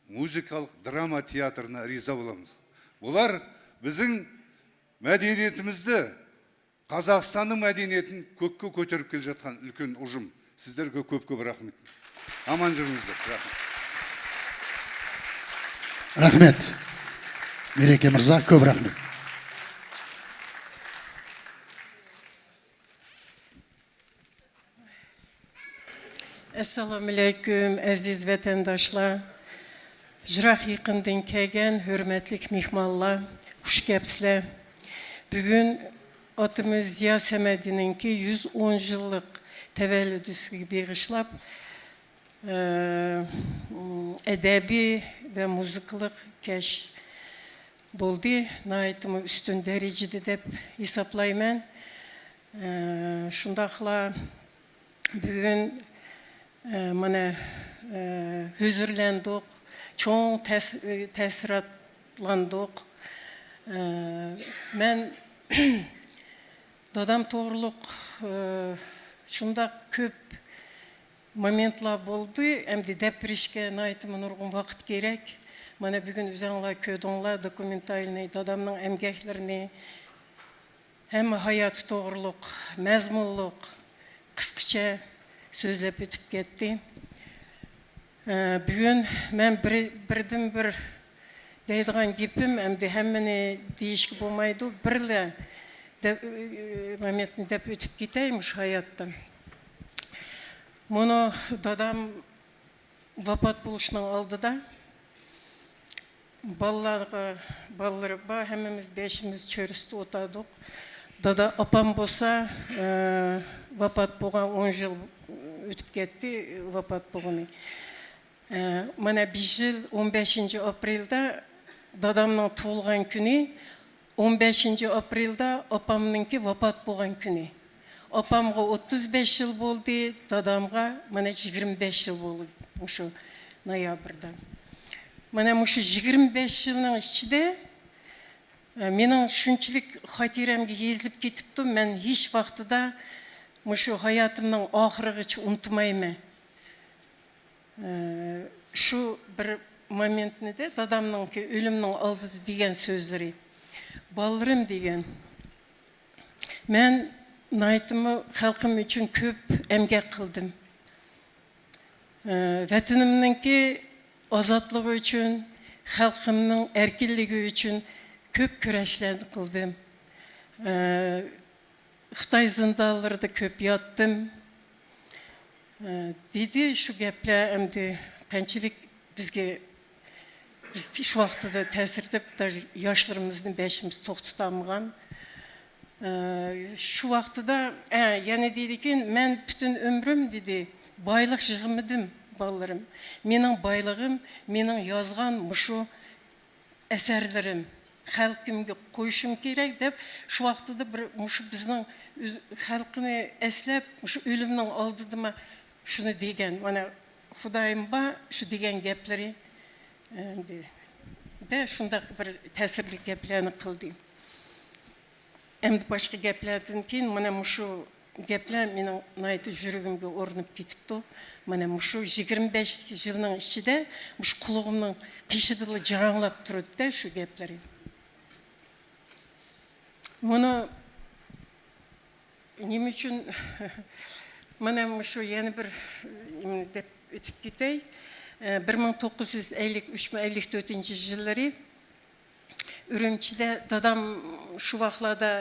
muzıkalıq drama teatrına riyza bolamız. Bular biziń mádeniyetimizdi, Qazaqstannıń mádeniyetin kókke kóterip kele jatqan úlken uqım. Sizlerge kóp-kóp raxmet. Aman júrińizler. Raxmet. Raxmet. Mereke mırza, kóp raxmet. ئەسسالامۇئەلەيكۇم، ئەزىز ۋەتەنداشلار! يىراق-يېقىندىن كەلگەن ھۆرمەتلىك مېھمانلار، خۇش كەپسىلەر! بۈگۈن ئاتىمىز زىيا سەمەدىنىڭكى يۈز ئون يىللىق تەۋەللۇدىسىگە بېغىشلاپ، ئە، ئەدەبىي ۋە مۇزىكىلىق كەچ بولدى. ناھايىتىمۇ ئۈستۈن دەرىجىدە دەپ ھېسابلايمەن. ئە، شۇنداقلا بۈگۈن، ئە، مانا، ئە، ھۆزۈرلەندۇق، چوڭ تەس-، تەسىراتلاندۇق. ئە، مەن دادام توغرۇلۇق، ئە، شۇنداق كۆپ مومېنتلار بولدى، ئەمدى دەپ بېرىشكە ناھايىتىمۇ نۇرغۇن ۋاقىت كېرەك. مانا بۈگۈن ئۆزەڭلار كۆردۈڭلار دوكۇمېنتالنىي دادامنىڭ ئەمگەكلىرىنى، ھەممە ھاياتى توغرۇلۇق، مەزمۇنلۇق، قىسقىچە سۆزلەپ ئۆتۈپ كەتتى. ئە، بۈگۈن مەن بىر، بىردىنبىر دەيدىغان گېپىم، ئەمدى ھەممىنى دېيىشكە بولمايدۇ، بىرلا دەپ، ئە، مومېنتنى دەپ ئۆتۈپ كېتەي مۇشۇ ھاياتتا. مۇنۇ دادام ۋاپات بولۇشنىڭ ئالدىدا بالىلارغا، بالىلىرى بار، ھەممىمىز بېشىمىز چۆرىسىدە ئولتۇردۇق. دادا، ئاپام بولسا، ئە، ۋاپات بولغان ئون يىل ئۆتۈپ كەتتى، ۋاپات بولغىنى. ئە، مانا بىر يىل ئون بەشىنچى ئاپرېلدا دادامنىڭ تۇغۇلغان كۈنى، ئون بەشىنچى ئاپرېلدا ئاپامنىڭكى ۋاپات بولغان كۈنى. ئاپامغا ئوتتۇز بەش يىل بولدى، دادامغا مانا يىگىرمە بەش يىل بولدى مۇشۇ نويابىردا. مانا مۇشۇ يىگىرمە بەش يىلنىڭ ئىچىدە، ئە، مېنىڭ شۇنچىلىك خاتىرەمگە يېزىلىپ كېتىپتۇ، مەن ھېچ ۋاقتىدا مۇشۇ ھاياتىمنىڭ ئاخىرىغىچە ئۇنتۇمايمەن. ئە، شۇ بىر مومېنتنىدە دادامنىڭكى ئۆلۈمنىڭ ئالدىدا دېگەن سۆزلىرى. بالىلىرىم دېگەن. مەن ناھايىتىمۇ خەلقىم ئۈچۈن كۆپ ئەمگەك قىلدىم. ئە، ۋەتىنىمنىڭكى ئازادلىقى ئۈچۈن، خەلقىمنىڭ ئەركىنلىكى ئۈچۈن كۆپ كۈرەشلەرنى قىلدىم. ئە، خىتاي زىندانلىرىدا كۆپ ياتتىم. ئە، دېدى، شۇ گەپلەر ئەمدى قانچىلىك بىزگە، بىز شۇ ۋاقتىدا تەسىر دەپ، ياشلىرىمىزنى بېشىمىز توختىتالمىغان. ئە، شۇ ۋاقتىدا، ئە، يەنە دېدىكىن، مەن پۈتۈن ئۆمرۈم، دېدى، بايلىق يىغمىدىم، بالىلىرىم. مېنىڭ بايلىقىم، مېنىڭ يازغان مۇشۇ ئەسەرلىرىم، خەلقىمگە قويۇشۇم كېرەك دەپ، شۇ ۋاقتىدا بىر مۇشۇ بىزنىڭ ئۆز-، خەلقنى ئەسلەپ، مۇشۇ ئۆلۈمنىڭ ئالدىدىمۇ شۇنى دېگەن، مانا، خۇدايىم بار، شۇ دېگەن گەپلىرى، ئەمدى شۇنداق بىر تەسىرلىك گەپلەرنى قىلدى. ئەمدى باشقا گەپلەردىن كېيىن مانا مۇشۇ گەپلەر مېنىڭ ناھايىتى يۈرىكىمگە ئورنىپ كېتىپتۇ. مانا مۇشۇ يىگىرمە بەش يىلنىڭ ئىچىدە مۇشۇ قۇلىقىمنىڭ قېشىدىلا جاراڭلاپ تۇرىدۇ-دە شۇ گەپلىرى. مۇنۇ نېمە ئۈچۈن مانا مۇشۇ يەنە بىر نېمىنى دەپ ئۆتۈپ كېتەي. بىر مىڭ توققۇز يۈز ئەللىك ئۈچ، ئەللىك تۆتىنچى يىللىرى ئۈرۈمچىدە دادام شۇ ۋاقىتلاردا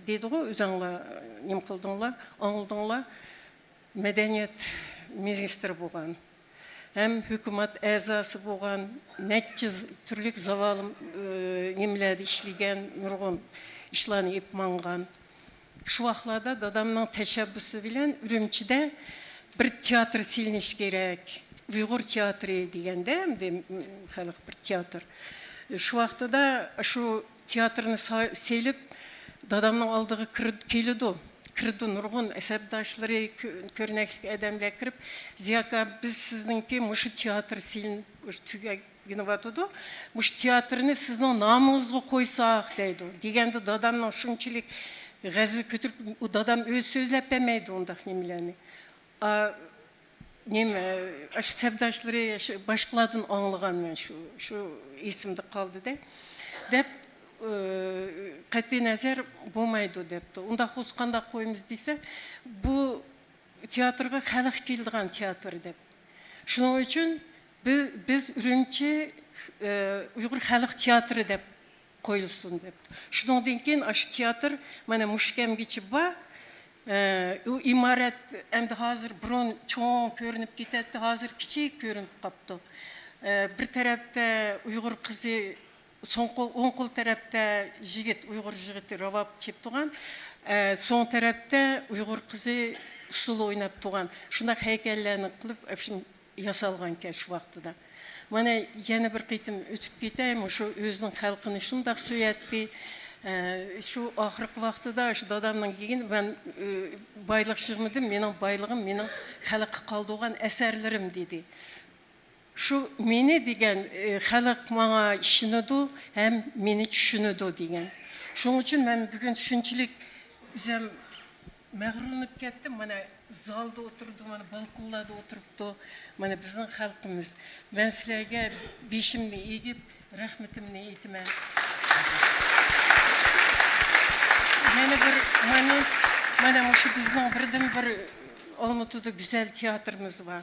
دېدىغۇ، ئۆزەڭلار نېمە قىلدىڭلار، ئاڭلىدىڭلار، مەدەنىيەت مىنىستىرى بولغان، ھەم ھۆكۈمەت ئەزاسى بولغان، نەچچە ز-، تۈرلۈك زاۋالىم، ئى، نېمىلەردە ئىشلىگەن، نۇرغۇن ئىشلارنى ئېلىپ ماڭغان. شۇ ۋاقىتلاردا دادامنىڭ تەشەببۇسى بىلەن ئۈرۈمچىدە بىر تىياتىر سېلىنىش كېرەك. ئۇيغۇر تىياتىرى دېگەندە، ئەمدى، م، خەلق بىر تىياتىر. شۇ ۋاقتىدا شۇ تىياتىرنى سا-، سېلىپ، دادامنىڭ ئالدىغا كىر-، كېلىدۇ. كىرىدۇ، نۇرغۇن سەپداشلىرى، كۆ-، كۆرنەكلىك ئادەملەر كىرىپ، «زىيا ئاكا، بىز سىزنىڭكى مۇشۇ تىياتىر سېلىنىپ تۈگەپ-، گىنىۋاتىدۇ. مۇشۇ تىياتىرنى سىزنىڭ نامىڭىزغا قويساق» دەيدۇ. دېگەندە دادامنىڭ شۇنچىلىك غەزىپى كۆتۈرۈپ، ئۇ دادام ئۆزى سۆزلەپ بەرمەيدۇ ئۇنداق نېمىلەرنى. ئا، نېمە، ئاشۇ سەپداشلىرى، شۇ باشقىلاردىن ئاڭلىغان مەن شۇ، شۇ ئېسىمدە قالدى-دە. دەپ، ئى، قەتئىي نەزەر بولمايدۇ دەپتۇ. ئۇنداق بولسا قانداق قويىمىز دېسە، بۇ تىياتىرغا خەلق كېلىدىغان تىياتىر دەپ. شۇنىڭ ئۈچۈن بىز، بىز ئۈرۈمچى، ئى، ئۇيغۇر خەلق تىياتىرى دەپ قويۇلسۇن دەپ. شۇنىڭدىن كېيىن ئاشۇ تىياتىر مانا مۇشۇ كەمگىچە بار. ئى، ئۇ ئىمارەت ئەمدى ھازىر بۇرۇن چوڭ كۆرۈنۈپ كېتەتتى، ھازىر كىچىك كۆرۈنۈپ قاپتۇ. ئى، بىر تەرەپتە ئۇيغۇر قىزى، سوڭ قول، ئوڭ قول تەرەپتە يىگىت، ئۇيغۇر يىگىتى راۋاب چېلىپ تۇرغان، ئە، سول تەرەپتە ئۇيغۇر قىزى ئۇسسۇل ئويناپ تۇرغان، شۇنداق ھەيكەللەرنى قىلىپ، ئەپشىم ياسالغانكەن شۇ ۋاقتىدا. مانا يەنە بىر قېتىم ئۆتۈپ كېتەي، مۇشۇ ئۆزىنىڭ خەلقىنى شۇنداق سۆيەتتى. ئە، شۇ ئاخىرقى ۋاقتىدا شۇ دادامنىڭ كېيىن مەن، ئە، بايلىق يىغمىدىم، مېنىڭ بايلىقىم مېنىڭ خەلققە قالدۇرغان ئەسەرلىرىم دېدى. شۇ مېنى دېگەن، ئى، خەلق ماڭا ئىشىنىدۇ ھەم مېنى چۈشىنىدۇ دېگەن. شۇنىڭ ئۈچۈن مەن بۈگۈن شۇنچىلىك ئۆزۈم مەغرۇرلىنىپ كەتتىم. مانا زالدا ئولتۇردۇم، مانا بالكونلاردا ئولتۇرۇپتۇ. مانا بىزنىڭ خەلقىمىز. مەن سىلەرگە بېشىمنى ئېگىپ، رەھمىتىمنى ئېيتىمەن. يەنە بىر مومېنت، مانا مۇشۇ بىزنىڭ بىردىنبىر ئالمۇتىدا گۈزەل تىياتىرىمىز بار.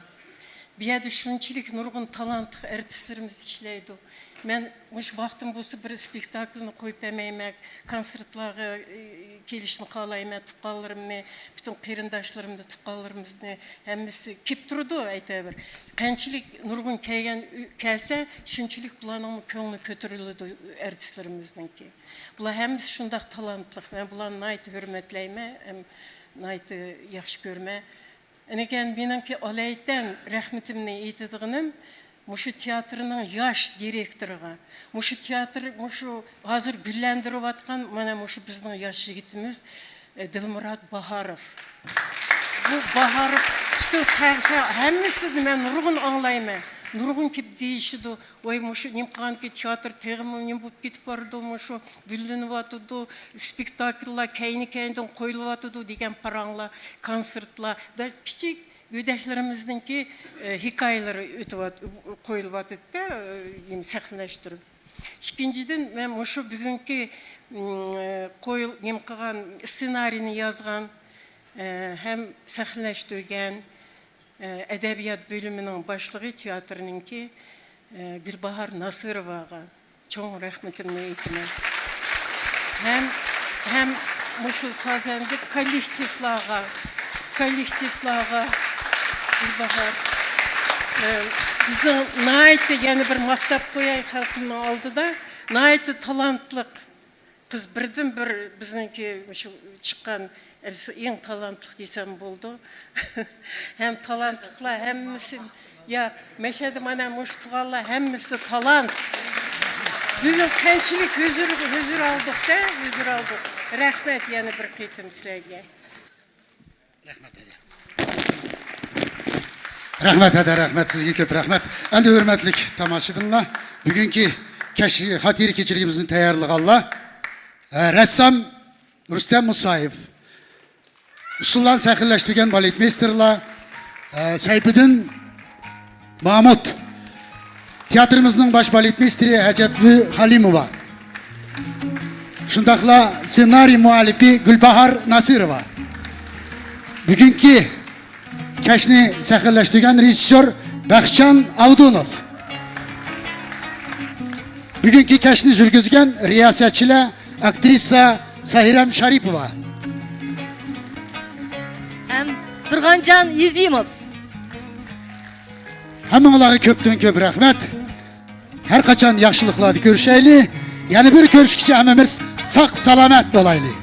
بۇ يەردە شۇنچىلىك نۇرغۇن تالانتلىق ئارتىسلىرىمىز ئىشلەيدۇ. مەن مۇشۇ ۋاقتىم بولسا بىر ئىسپېكتاكىلنى قويۇپ بەرمەيمەن، كونسېرتلارغا، ئى، كېلىشنى خالايمەن، تۇغقانلىرىمنى، پۈتۈن قېرىنداشلىرىمنى، تۇغقانلىرىمىزنى ھەممىسى كېلىپ تۇرىدۇ، ئەيتەۋەر. قانچىلىك نۇرغۇن كەلگەن، كەلسە، شۇنچىلىك بۇلارنىڭمۇ كۆڭلى كۆتۈرۈلىدۇ ئارتىسلىرىمىزنىڭكى. بۇلار ھەممىسى شۇنداق تالانتلىق. مەن بۇلارنى ناھايىتى ھۆرمەتلەيمەن ھەم ناھايىتى ياخشى كۆرىمەن. ئىنىكەن مېنىڭكى ئالايىتەن رەھمىتىمنى ئېيتىدىغىنىم مۇشۇ تىياتىرنىڭ ياش دىرېكتورىغا، مۇشۇ تىياتىر، مۇشۇ ھازىر گۈللەندۈرۈۋاتقان مانا مۇشۇ بىزنىڭ ياش يىگىتىمىز، ئە، دىلمۇرات باھاروف. بۇ باھاروف پۈتۈن خەلق، ھەممىسىدىن مەن نۇرغۇن ئاڭلايمەن. نۇرغۇن كېلىپ دېيىشىدۇ. ۋاي، مۇشۇ نېمە قىلغانكى تىياتىر تېخىمۇ نېمە بولۇپ كېتىپ بارىدۇ، مۇشۇ گۈللىنىۋاتىدۇ، سپېكتاكىللار كەينى-كەينىدىن قويۇلۇۋاتىدۇ دېگەن پاراڭلار، كونسېرتلار، بىر كىچىك گۆدەكلىرىمىزنىڭكى، ئە، ھېكايىلىرى ئۆتۈۋات-، قويۇلۇۋاتىدۇ-دە، ئە، سەھنىلەشتۈرۈپ. ئىككىنچىدىن، مەن مۇشۇ بۈگۈنكى، م، قويۇل-، نېمە قىلغان، سېنارىينى يازغان، ئە، ھەم سەھنىلەشتۈرگەن، ئەدەبىيات بۆلۈمىنىڭ باشلىقى تىياتىرنىڭكى، گۈلباھار ناسىروۋاغا چوڭ رەھمىتىمنى ئېيتىمەن. ھەم، ھەم مۇشۇ سازەندە كوللېكتىپلارغا، كوللېكتىپلارغا گۈلباھار، بىزنىڭ ناھايىتى، يەنە بىر ماختاپ قوياي خەلقىمنىڭ ئالدىدا، ناھايىتى تالانتلىق قىز، بىردىنبىر بىزنىڭكى مۇشۇ چىققان ئەرسى ئەڭ تالانتلىق دېسەم بولىدۇ. ھەم تالانتلىقلار ھەممىسى، يا، مەشەدە مانا مۇشۇ تۇغانلار ھەممىسى تالانت. بۈگۈن قانچىلىك ھۆزۈر، ھۆزۈر ئالدۇق-دە، ھۆزۈر ئالدۇق. رەھمەت يەنە بىر قېتىم سىلەرگە. رەھمەت، ھەدە. رەھمەت، ھەدە، رەھمەت، سىزگە كۆپ رەھمەت. ئەمدى ھۆرمەتلىك تاماشىبىنلار، بۈگۈنكى كەش-، خاتىرە كېچىلىكىمىزنى تەييارلىغانلار، ئە، رەسسام رۇستەم مۇسايېف، ئۇسسۇللارنى سەھنىلەشتۈرگەن بالېتمېيستېرلار، ئە، سەيپىدىن مامۇت، تىياتىرىمىزنىڭ باش بالېتمېيستېرى ھەجەپلى خالىموۋا، شۇنداقلا سېنارىي مۇئەللىپى گۈلباھار ناسىروۋا، بۈگۈنكى كەچنى سەھنىلەشتۈرگەن رېژىسسور بەختىيار ئابدۇنوف، بۈگۈنكى كەچنى يۈرگۈزگەن رىياسەتچىلەر، ئاكترىسا سەھرام شارىپوۋا. ھەم تۇرغانجان يېزىموف. ھەممىڭلارغا كۆپتىن كۆپ رەھمەت. ھەر قاچان ياخشىلىقلاردا كۆرۈشەيلى. يەنە بىر كۆرۈشكىچە ھەممىمىز ساق سالامەت بولايلى.